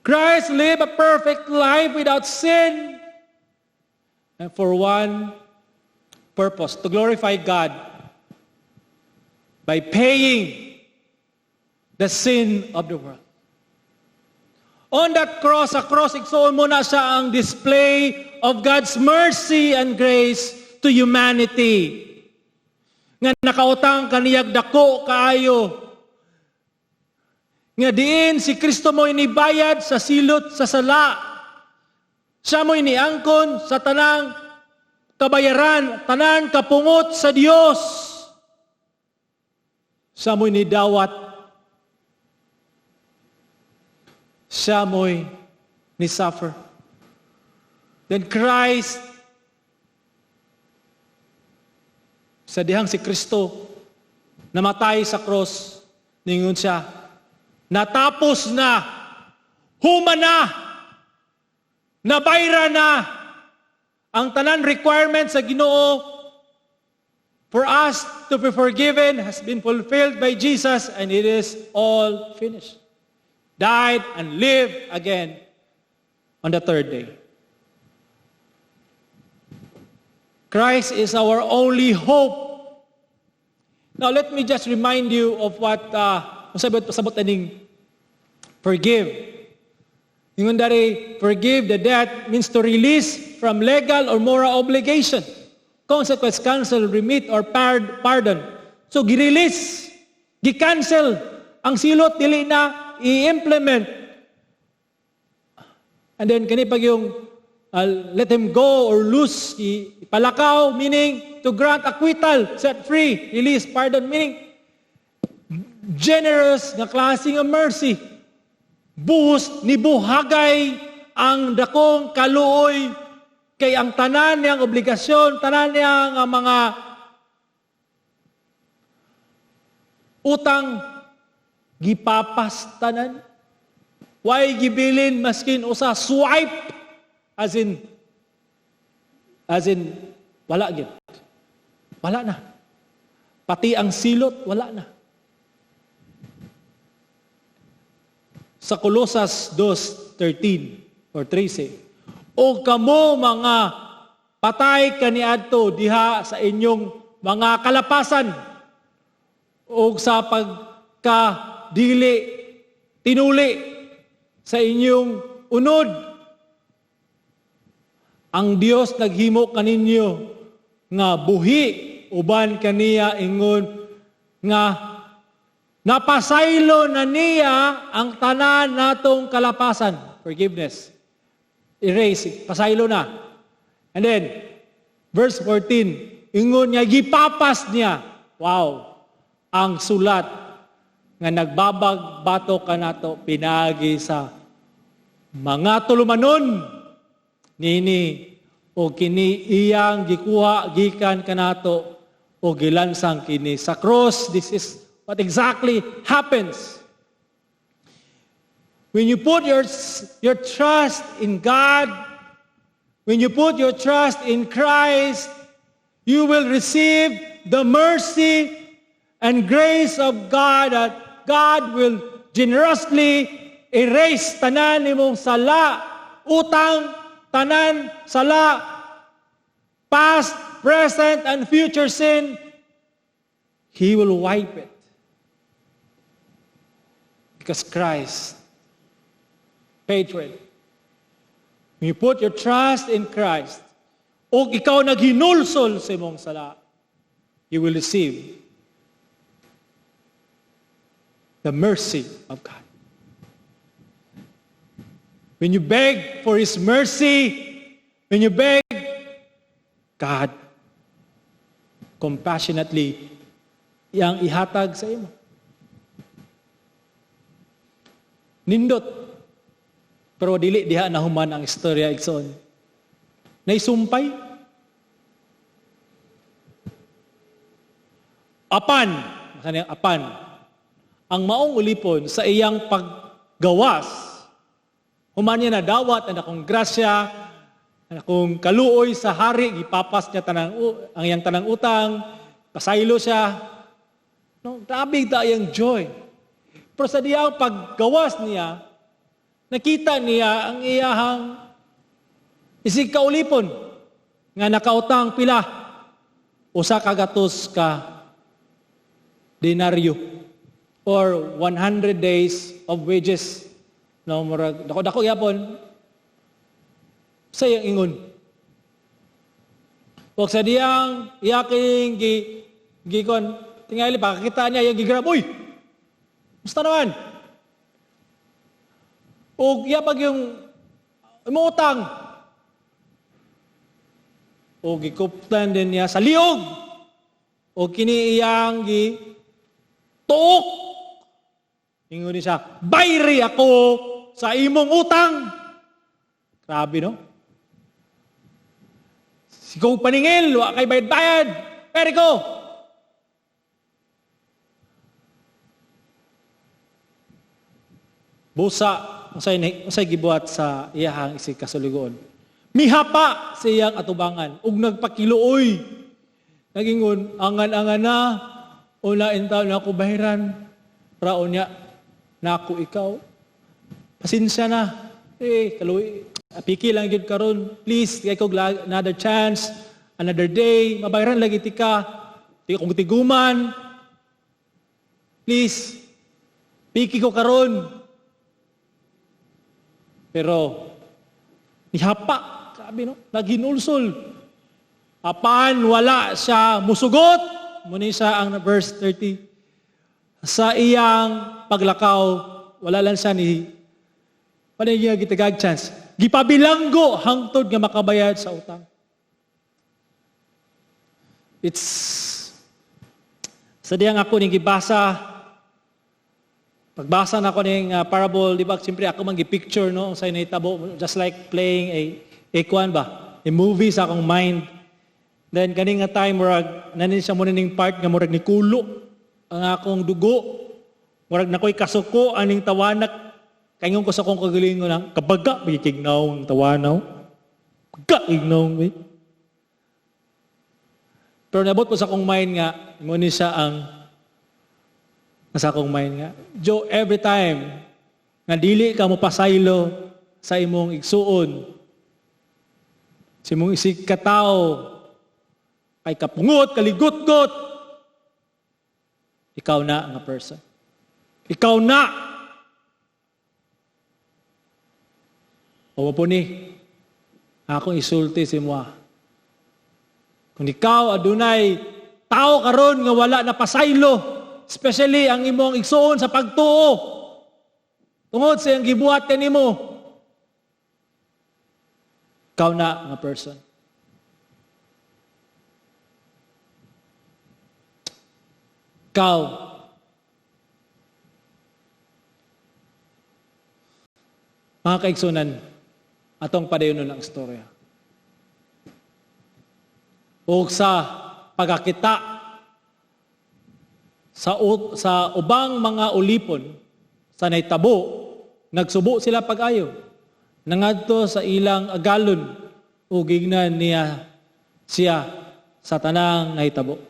Christ lived a perfect life without sin and for one purpose, to glorify God by paying the sin of the world. On that cross, sa cross, igsoon, mao na siya ang display of God's mercy and grace to humanity. Nga nakautang kaniyag dako kaayo. Nga diin si Kristo mo inibayad sa silot sa sala. Siya mo iniangkon sa tanang kabayaran, tanang kapungot sa Dios. Siya mo'y nidawat. Siya mo'y ni-suffer. Then Christ, sa dihang si Kristo namatay sa cross, ningon siya, "Natapos na, human na, nabayra na," ang tanan requirement sa Ginoo for us to be forgiven has been fulfilled by Jesus and it is all finished. Died and lived again on the third day. Christ is our only hope. Now, let me just remind you of what, pasabot aning forgive. Ingon dari, forgive the debt means to release from legal or moral obligation. Consequence, cancel, remit, or pardon. So, gi-release, gi-cancel ang silot, dili na i-implement. And then, kani pag yung let him go or loose, ipalakaw, meaning to grant acquittal, set free, release, pardon, meaning generous nga klase nga mercy. Buhos ni buhagay ang dakong kaluoy kay ang tanan niyang obligasyon, tanan niyang nga mga utang gipapas tanan. Why gibilin maskin usa swipe, as in wala gyud. Wala na. Pati ang silot, wala na. Sa Kolosas 2:13 or 13, "O kamo mga patay kaniadto diha sa inyong mga kalapasan o sa pagkadili tinuli sa inyong unod, ang Dios naghimo kaninyo nga buhi uban kaniya ingon nga napasaylo na niya ang tanan natong kalapasan." Forgiveness. Erase. Pasaylo na. And then, verse 14, ingon niya, gipapas niya. Wow. Ang sulat nga nagbabag bato kanato pinagi sa mga tulumanon nini o kini iyang gikuha gikan kanato o gilansang kini sa cross. This is what exactly happens. When you put your trust in God, when you put your trust in Christ, you will receive the mercy and grace of God that God will generously erase tanan nimong sala, utang, tanan, sala, past, present, and future sin. He will wipe it. Because Christ paid for it. When you put your trust in Christ, o ikaw naghinulsol sa imong sala, you will receive the mercy of God. When you beg for His mercy, when you beg, God compassionately iyang ihatag sa imo. Nindot. Pero dili diha nahuman ang istorya, igsoon. Naisumpay. Apan, kaniyang apan, ang maong ulipon sa iyang paggawas, human niya nadawat ang akong grasya, ang akong kaluoy sa hari, gipapas niya tanang, ang iyang tanang utang, pasaylo siya. No, grabe ta iyang joy. Pero sa diyang paggawas niya, nakita niya ang iyahang isig kaulipon nga nakautang pila 100 ka denaryo or 100 days of wages. No, murag dako dako gyapon sa iyang ingon. Ug sa diyang iyaking gi gikon tingali pakakita niya iyang gigrab, "Uy! Musta naman?" Ug iya pag yung imong utang. O gikuptan din niya sa liog. O kini iyang gi tuok. Ingon niya siya, "Bayri ako sa imong utang." Grabe, no? Ikaw paningil, wa kay bayad-bayad. Pero ko. Busa, unsay gibuhat sa iyahang isig kasuligoon. Mihapa sa iyang atubangan, ug nagpakiluoy. Nagingon, "Angan-angan na, una intaw na ako bahiran, raon niya, nako ikaw. Pasensya na. Eh, kaluoy, piki lang gyud karon. Please, kay ko another chance, another day, mabayaran lagi tika. Di kong tiguman. Please, piki ko karon." Pero nihapa, sabi no, naghinulsol. Apan wala siya musugot. Muni siya ang verse 30. Sa iyang paglakaw, wala lang siya ni wala niya gitagag chance. Gipabilanggo hangtod nga makabayad sa utang. It's sa diyang ako ning gibasa, pagbasa na ako ning parable, di ba? Siyempre ako man gi-picture no sa nahitabo, just like playing a kuan ba, a movie sa akong mind. Then kani nga time murag nanin siya mo ning part nga murag nikulo ang akong dugo. Murag nakoy kasuko aning tawanak. Kaingon ko sa akong kagalingon na kabaga bigignaw ang tawanaw. Baga ignaw eh. Pero nabot po sa akong mind nga, mo ni siya ang nasa akong mind nga. Joe, every time nga dili ka mo pasaylo sa imong igsuon, sa imong isig katao, kay kapungot, kaligutgot, ikaw na nga person. Ikaw na! O po ni, akong isulti si mo. Kung ikaw adunay tao karon nga wala na pasaylo, especially ang imong igsuon sa pagtuo, tungod sa iyang gibuhat kanimo, ikaw na nga person. Ikaw. Mga kaigsunan, atong padayonon ang istorya. O sa pagkakita sa ubang mga ulipon sa nahitabo, nagsubo sila pag-ayo. Nangadto sa ilang agalon ug gignan niya siya sa tanang nahitabo.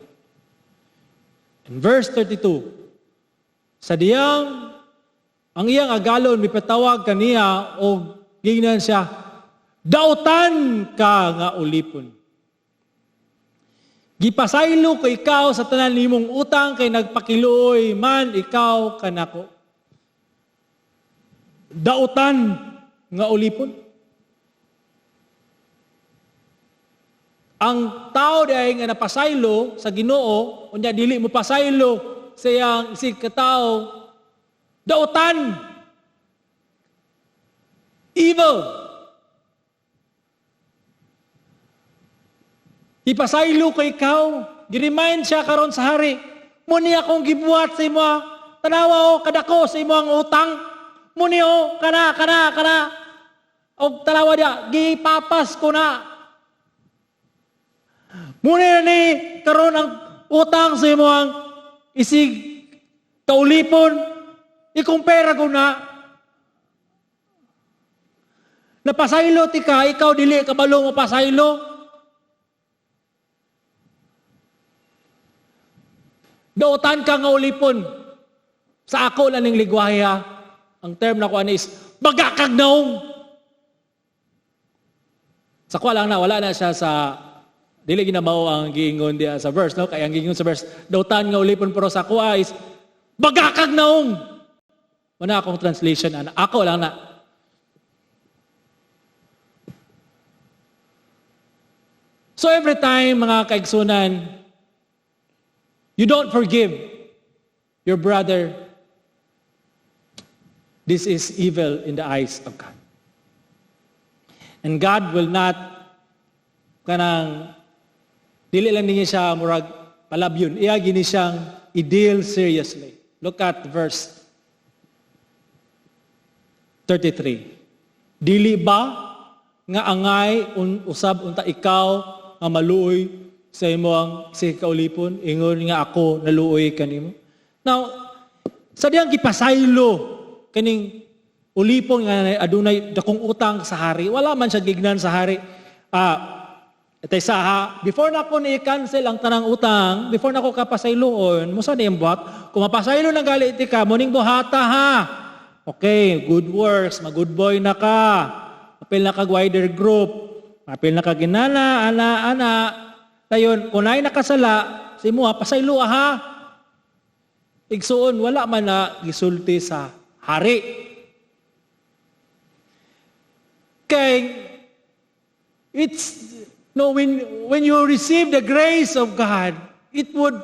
In verse 32, sa diyang ang iyang agalon mipatawag kaniya og gignan siya, dautan ka nga ulipon. Gipasaylo ko ikaw sa tanan nimong utang kay nagpakiluoy man ikaw kanako. Dautan nga ulipon. Ang tao diay nga napasaylo sa Ginoo, unya dili mo pasaylo sa iyang isig katao, dautan. Evil. Ipasaylo ko ikaw. Giremind siya karon sa hari. Muni akong gibuhat sa imo. Tanawa o kadako sa imo ang utang. Muni o kana kana kana. Og tanawa diya, gipapas ko na. Muni na ni karon ang utang sa imo ang isig kaulipon. Ikumpera ko na. Napasaylo ti ka, ikaw dili kabalo mo pasaylo. Dautan ka nga ulipon. Sa ako lang ning ligwahe ha. Ang term na ko ani is bagakag naong. Sa ko lang na wala na siya sa dili ginamao ang giingon diya sa verse, no? Kaya ang giingon sa verse, dautan nga ulipon, pero sa ko is bagakag naong. Wala akong translation ana. Ako lang na. So every time mga kaigsunan, you don't forgive your brother, this is evil in the eyes of God. And God will not, kanang, dili lang niya siya murag palabyon. Iya gini siyang i-deal seriously. Look at verse 33. Dili ba nga angay usab unta ikaw nga maluoy sa imo ang si kaulipon, ingon nga ako naluoy kanimo. Now, sa diyang gipasaylo kining ulipon nga adunay dakong utang sa hari, wala man siya gignan sa hari. Itay sa ha, before na ako ni-cancel ang tanang utang, before na ako kapasayloon, musa ni buhat, kung mapasaylo na gali ti ka, muning buhata ha. Okay, good works, ma-good boy na ka. Apil na kag wider group, apil na kag ginana, ana, ana. Dayon, kung naay nakasala, sa imo ha, pasaylo ha. Igsuon, wala man na gisulti sa hari. Kay it's no when you receive the grace of God, it would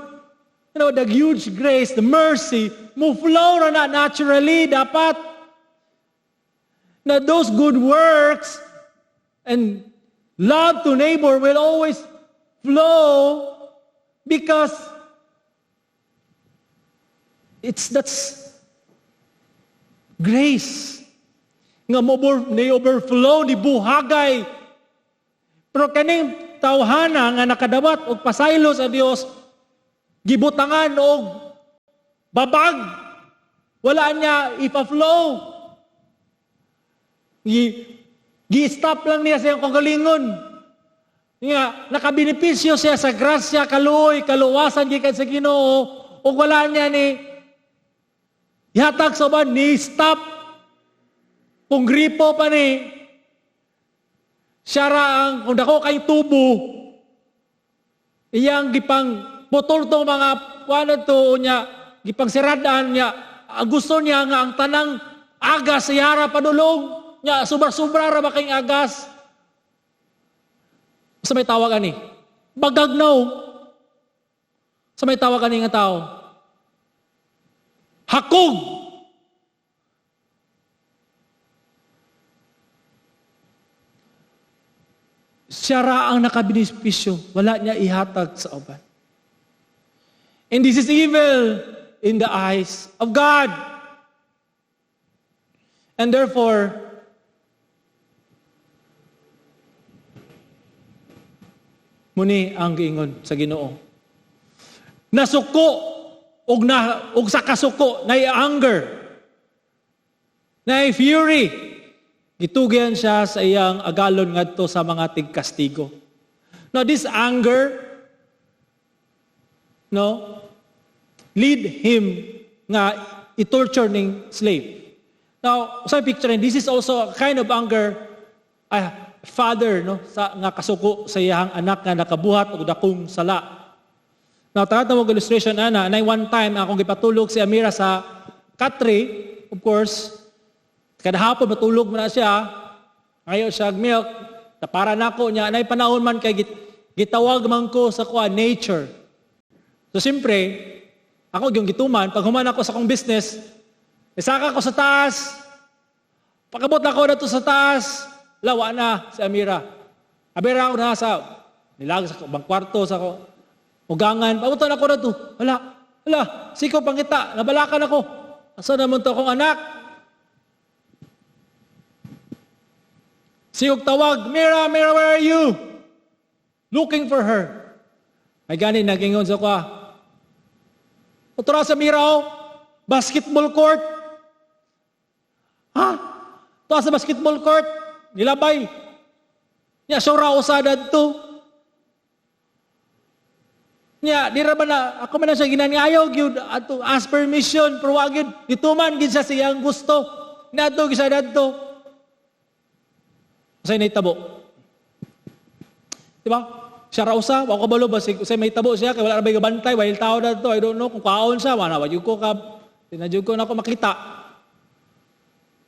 the huge grace, the mercy, mo flow ra na naturally dapat. Na those good works and love to neighbor will always flow because it's that's grace nga mo ni overflow ni buhagay. Pero kaning tawhana nga nakadawat og pasaylo sa Dios, gibutangan og babag, wala niya ipa-flow. Gi-stop lang niya sa iyang kagalingon. Nga nakabenepisyo siya sa grasya, kaluoy, kaluwasan gikan sa Ginoo, ug wala niya ni ihatag sa uban, ni stop. Kung gripo pa ni siya ra ang kung dako kay tubo, iyang gipang putol tong mga kuan to niya, gipang siradaan niya. Ang gusto niya nga ang tanang agas iyara padulong niya, sobra-sobra ra ba kay agas. Sa may tawag ani? Bagagnaw. Sa may tawag ani nga tao? Hakog. Siya ra ang nakabenepisyo. Wala niya ihatag sa uban. And this is evil in the eyes of God. And therefore, muni ang giingon sa Ginoo. Nasuko og na og sa kasuko nay anger, nay fury. Gitugyan siya sa iyang agalon ngadto sa mga tigkastigo. Now this anger, no, lead him nga i-torture ning slave. Now, sa picture, this is also a kind of anger, father, no, sa nga kasuko sa iyang anak nga nakabuhat og dakong sala. Now, tagat na mo illustration ana, nay one time akong gipatulog si Amira sa katre, of course. Kada hapon matulog man na siya. Ngayon siya milk, para nako niya nay panahon man kay gitawag man ko sa kuan nature. So siyempre, ako yung gituman, pag human ako sa akong business, isaka ko sa taas. Pagabot ako na to sa taas, lawa na si Amira. Amira ako na sa nilag sa bang kwarto sa ko. Ugangan, pabutan ako na to. Wala, wala, siko pangita, nabalakan ako. Asa naman to akong anak? Siyog tawag, Mira, Mira, where are you? Looking for her. Ay gani, nagingon sa kwa. Utura sa Mira, oh, basketball court. Ha? Ito sa basketball court. Nilabay. Nya, sura usada to. Nya, di ra ba na, ako man na siya ginangayaw, gyud, ato ask permission, pero wag gyud, gituman gyud siya siyang gusto. Nato gyud siya dadto. Usay nahitabo. Di ba? Siya ra usa, wa ko kabalo ba usay mahitabo siya kay wala ra bay gabantay, while tao na to, I don't know kung kaon siya, wala wa jud ko ka, di na jud ko nako makita.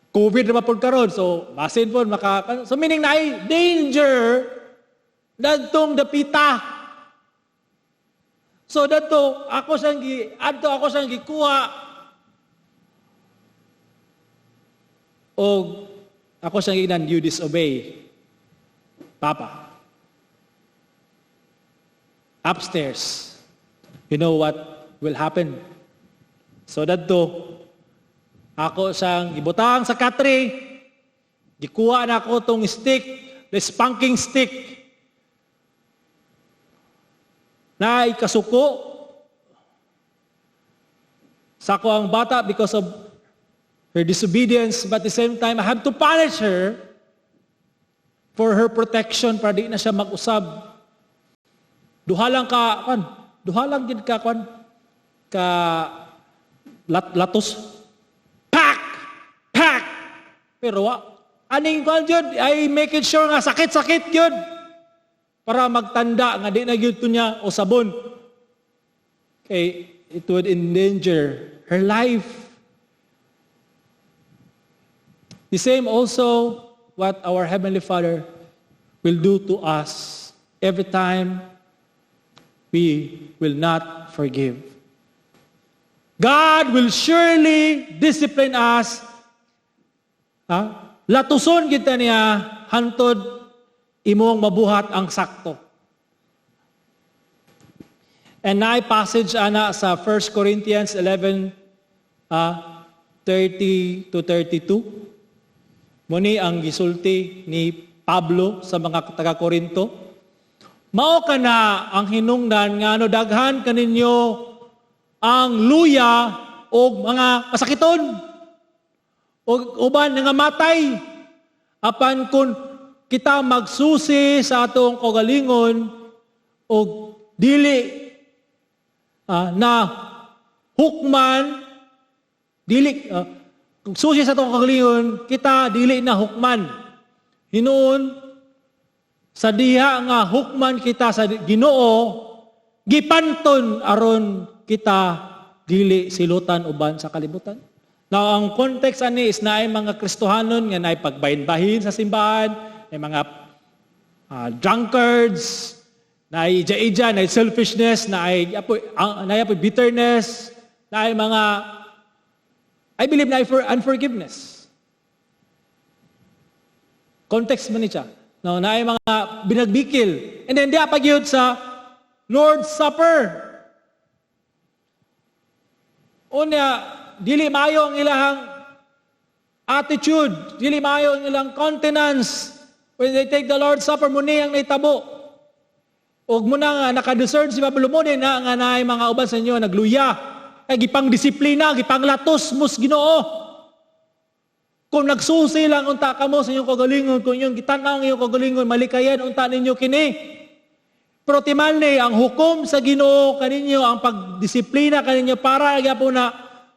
COVID na pa karon, so basin pod maka, so meaning na ay danger dadtong dapita. So dadto ako siyang gi, adto ako siyang gikuha. Og ako siyang ginan, you disobey Papa. Upstairs, you know what will happen. So dadto, ako siyang gibutang sa katre, gikuha na ako tong stick, the spanking stick. Na ikasuko sa ako ang bata because of her disobedience, but at the same time, I have to punish her for her protection para di na siya mag-usab. Duha lang ka, kwan, duha lang gid ka, kwan, ka latos. Pak! Pak! Pero wa, aning kwan jud, ay make it sure nga sakit-sakit jud. Para magtanda nga di na gyud to niya usabon. Kay it would endanger her life. The same also what our Heavenly Father will do to us every time we will not forgive. God will surely discipline us. Ha? Latuson kita niya hantod imong mabuhat ang sakto. And naay passage ana sa 1 Corinthians 11 30 to 32. Mao ni ang gisulti ni Pablo sa mga taga-Korinto. Mao kana ang hinungdan nga ano daghan kaninyo ang luya og mga kasakiton og uban nga matay, apan kung kita magsusi sa atong kaugalingon og dili na hukman, dili kung susi sa atong kaugalingon, kita dili na hukman. Hinuon sa diha nga hukman kita sa Ginoo, gipanton aron kita dili silutan uban sa kalibutan. Now, ang context ani is naay mga Kristohanon nga naay pagbahin-bahin sa simbahan, may mga drunkards, naay ija-ija, naay selfishness, naay apoy bitterness, naay mga, I believe, naay for unforgiveness. Context man ni siya. No, naay mga binagbikil. And then diha pa gyud sa Lord's Supper. Unya, dili maayo ang ilahang attitude, dili maayo ang ilang countenance when they take the Lord's Supper, mao ni ang nahitabo. Og mao na nga naka-discern si Pablo, mao ni na nga naay mga uban sa inyo nagluya. Kay gipang disiplina, gipanglatos mo sa Ginoo. Kung nagsusi lang unta kamo sa inyong kagalingon, kung inyong gitan-aw ang inyong kagalingon, malikayan unta ninyo kini. Pero timan-i, ang hukom sa Ginoo kaninyo, ang pagdisiplina kaninyo para gyapon na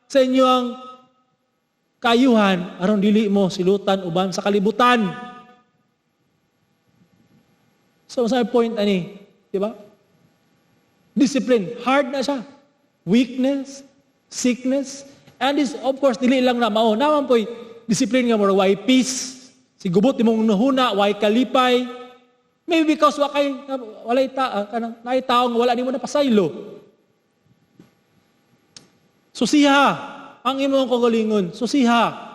sa inyo ang kaayuhan aron dili mo silutan uban sa kalibutan. So sa point ani, di ba? Discipline, hard na siya. Weakness, sickness, and is of course dili lang na mao. Naa man po'y discipline nga mura way peace. Sigubot imong hunahuna, way kalipay. Maybe because wa kay walay ta kanang naay tawo nga wala nimo na pasaylo. Susiha ang imong kagalingon, susiha.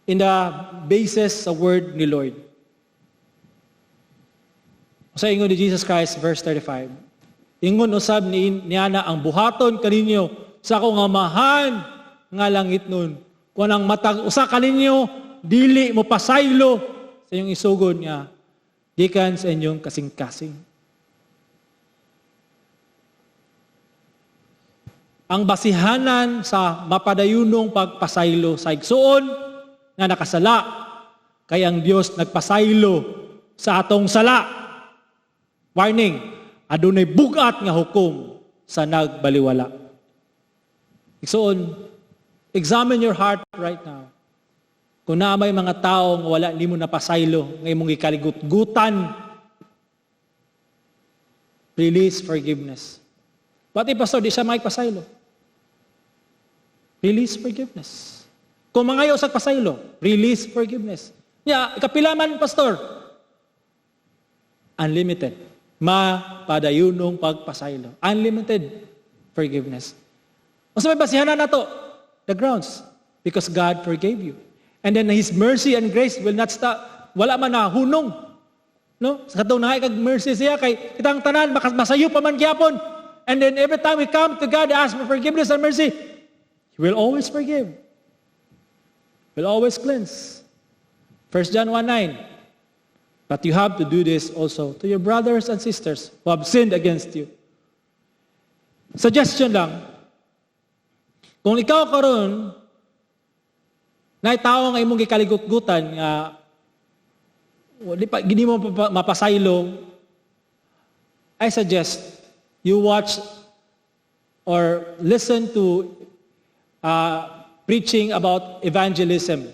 In the basis sa word ni Lord. Sa ingon ni Jesus Christ, verse 35. Ingon usab ni niana, ang buhaton kaninyo sa akong Amahan nga langitnon, kung ang matag usa kaninyo dili mo pasaylo sa inyong isugod nga gikan sa inyong kasing-kasing. Ang basihanan sa mapadayunong pagpasaylo sa igsuon nga nakasala, kay ang Dios nagpasaylo sa atong sala. Warning, adunay bugat nga hukom sa nagbaliwala. Igsuon, examine your heart right now. Kung naa may mga tao nga wala nimo napasaylo, nga imong gikaligutgutan, release forgiveness. But if, "Pastor, di siya makipasaylo." Release forgiveness. Kung mangayo sa pasaylo, release forgiveness. Ya, kapila man, Pastor? Unlimited. Mapadayunong pagpasaylo. Unlimited forgiveness. Unsa may basihanan nato? The grounds. Because God forgave you. And then His mercy and grace will not stop. Wala man na hunong. No? Sa katong naay kag mercy siya kay kitang tanan masayo pa man gyapon. And then every time we come to God, ask for forgiveness and mercy, He will always forgive. Will always cleanse. 1 John 1:9. But you have to do this also to your brothers and sisters who have sinned against you. Suggestion lang, kung ikaw karon naay tawo nga imong gikaligutgutan nga di pa gini mo mapasaylo, I suggest you watch or listen to preaching about evangelism.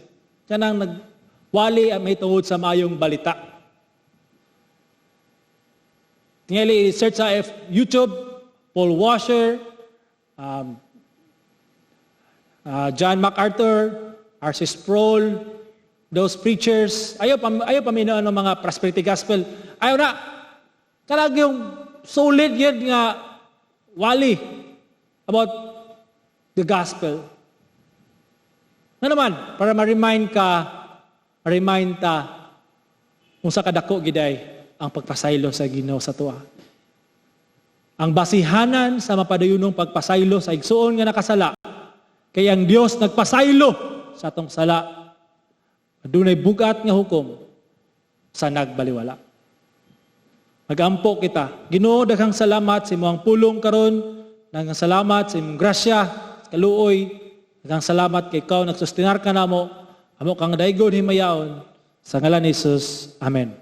Kanang nagwali ang may tungod sa mayong balita. Tingali, search sa YouTube, Paul Washer, John MacArthur, R.C. Sproul, those preachers. Ayaw paminaw ng mga prosperity gospel. Ayaw na. Kanang yung solid yun nga wali about the gospel. Nga naman, para ma-remind ka, ma-remind ta, kung sa kadako giday ang pagpasaylo sa Ginoo sa tuwa. Ang basihanan sa mapadayunong pagpasaylo sa igsuon nga nakasala, kay ang Dios nagpasaylo sa atong sala. Adunay bugat nga hukom sa nagbaliwala. Magampo kita. Ginoo, daghang salamat sa imong pulong karon, daghang salamat sa imong grasya, sa kaluoy. Daghang salamat kay ikaw nagsustinar ka namo. Amo kang daygon himayaon sa ngalan ni Jesus. Amen.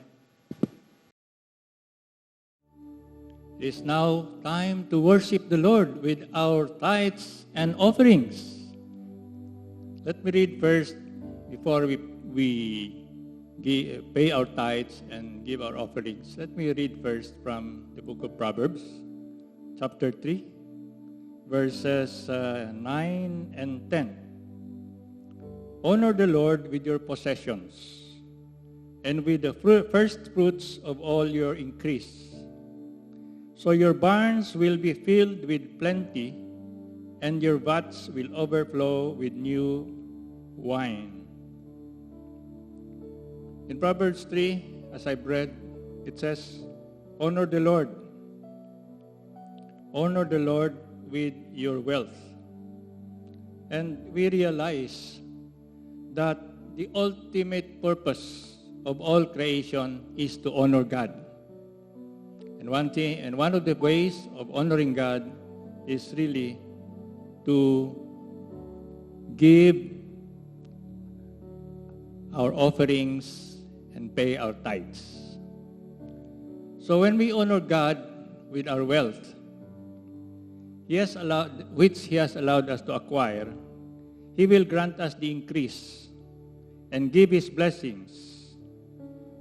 It is now time to worship the Lord with our tithes and offerings. Let me read first before we pay our tithes and give our offerings. Let me read first from the book of Proverbs, chapter 3, verses 9 and 10. "Honor the Lord with your possessions and with the first fruits of all your increase. So your barns will be filled with plenty, and your vats will overflow with new wine." In Proverbs 3, as I've read, it says, "Honor the Lord. Honor the Lord with your wealth." And we realize that the ultimate purpose of all creation is to honor God. And one thing, and one of the ways of honoring God is really to give our offerings and pay our tithes. So when we honor God with our wealth, which He has allowed us to acquire, He will grant us the increase and give His blessings.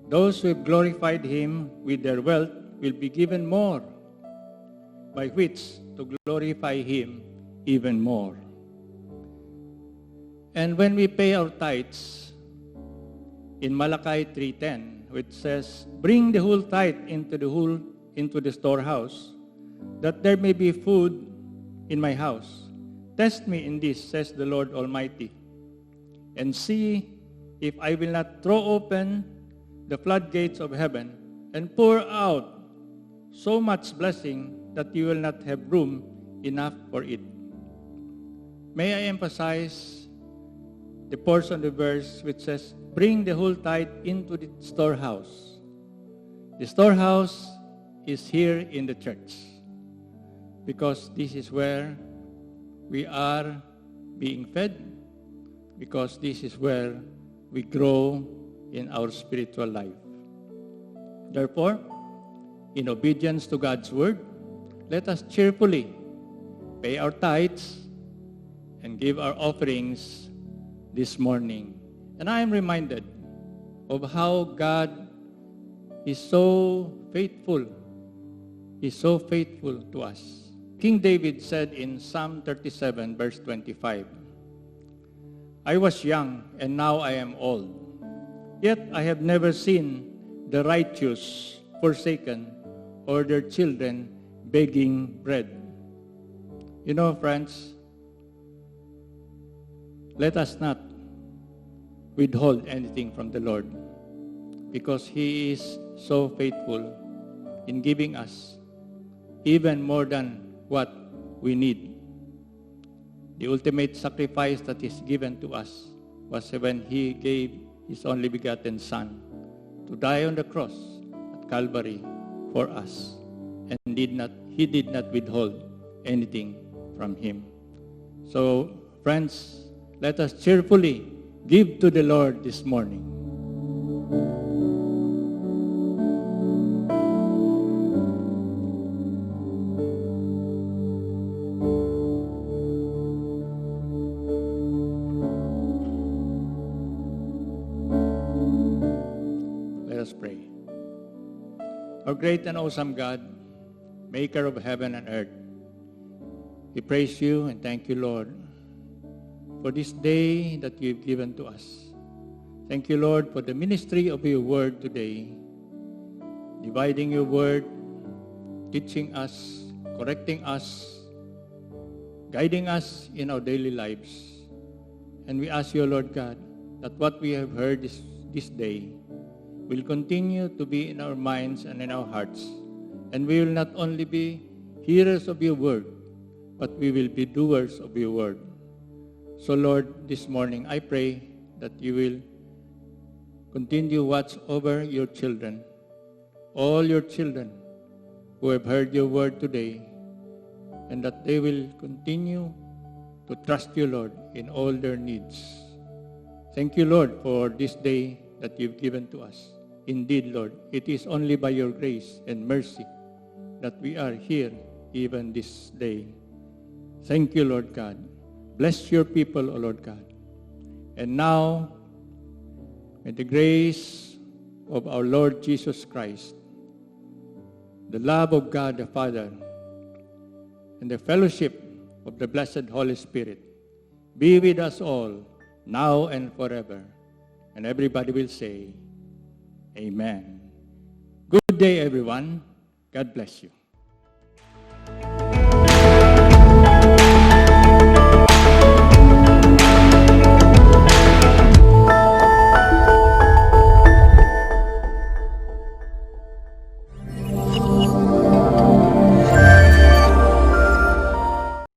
Those who have glorified Him with their wealth will be given more, by which to glorify Him even more. And when we pay our tithes, in Malachi 3:10, which says, "Bring the whole tithe into the storehouse, that there may be food in my house. Test me in this, says the Lord Almighty, and see if I will not throw open the floodgates of heaven and pour out so much blessing that you will not have room enough for it." May I emphasize the portion of the verse which says, "Bring the whole tithe into the storehouse." The storehouse is here in the church because this is where we are being fed, because this is where we grow in our spiritual life. Therefore, in obedience to God's word, let us cheerfully pay our tithes and give our offerings this morning. And I am reminded of how God is so faithful. He's so faithful to us. King David said in Psalm 37, verse 25, "I was young and now I am old. Yet I have never seen the righteous forsaken or their children begging bread." Friends, let us not withhold anything from the Lord because He is so faithful in giving us even more than what we need. The ultimate sacrifice that is given to us was when He gave His only begotten Son to die on the cross at Calvary for us, and did not He did not withhold anything from Him. So, friends, let us cheerfully give to the Lord this morning. Let us pray. Our great and awesome God, maker of heaven and earth, we praise you and thank you, Lord, for for this day that you've given to us. Thank you, Lord, for the ministry of your word today, dividing your word, teaching us, correcting us, guiding us in our daily lives. And we ask you, Lord God, that what we have heard this day will continue to be in our minds and in our hearts. And we will not only be hearers of your word, but we will be doers of your word. So, Lord, this morning I pray that you will continue watch over your children, all your children who have heard your word today, and that they will continue to trust you, Lord, in all their needs. Thank you, Lord, for this day that you've given to us. Indeed, Lord, it is only by your grace and mercy that we are here even this day. Thank you, Lord God. Bless your people, O Lord God. And now, may the grace of our Lord Jesus Christ, the love of God the Father, and the fellowship of the blessed Holy Spirit be with us all, now and forever. And everybody will say, "Amen." Good day, everyone. God bless you.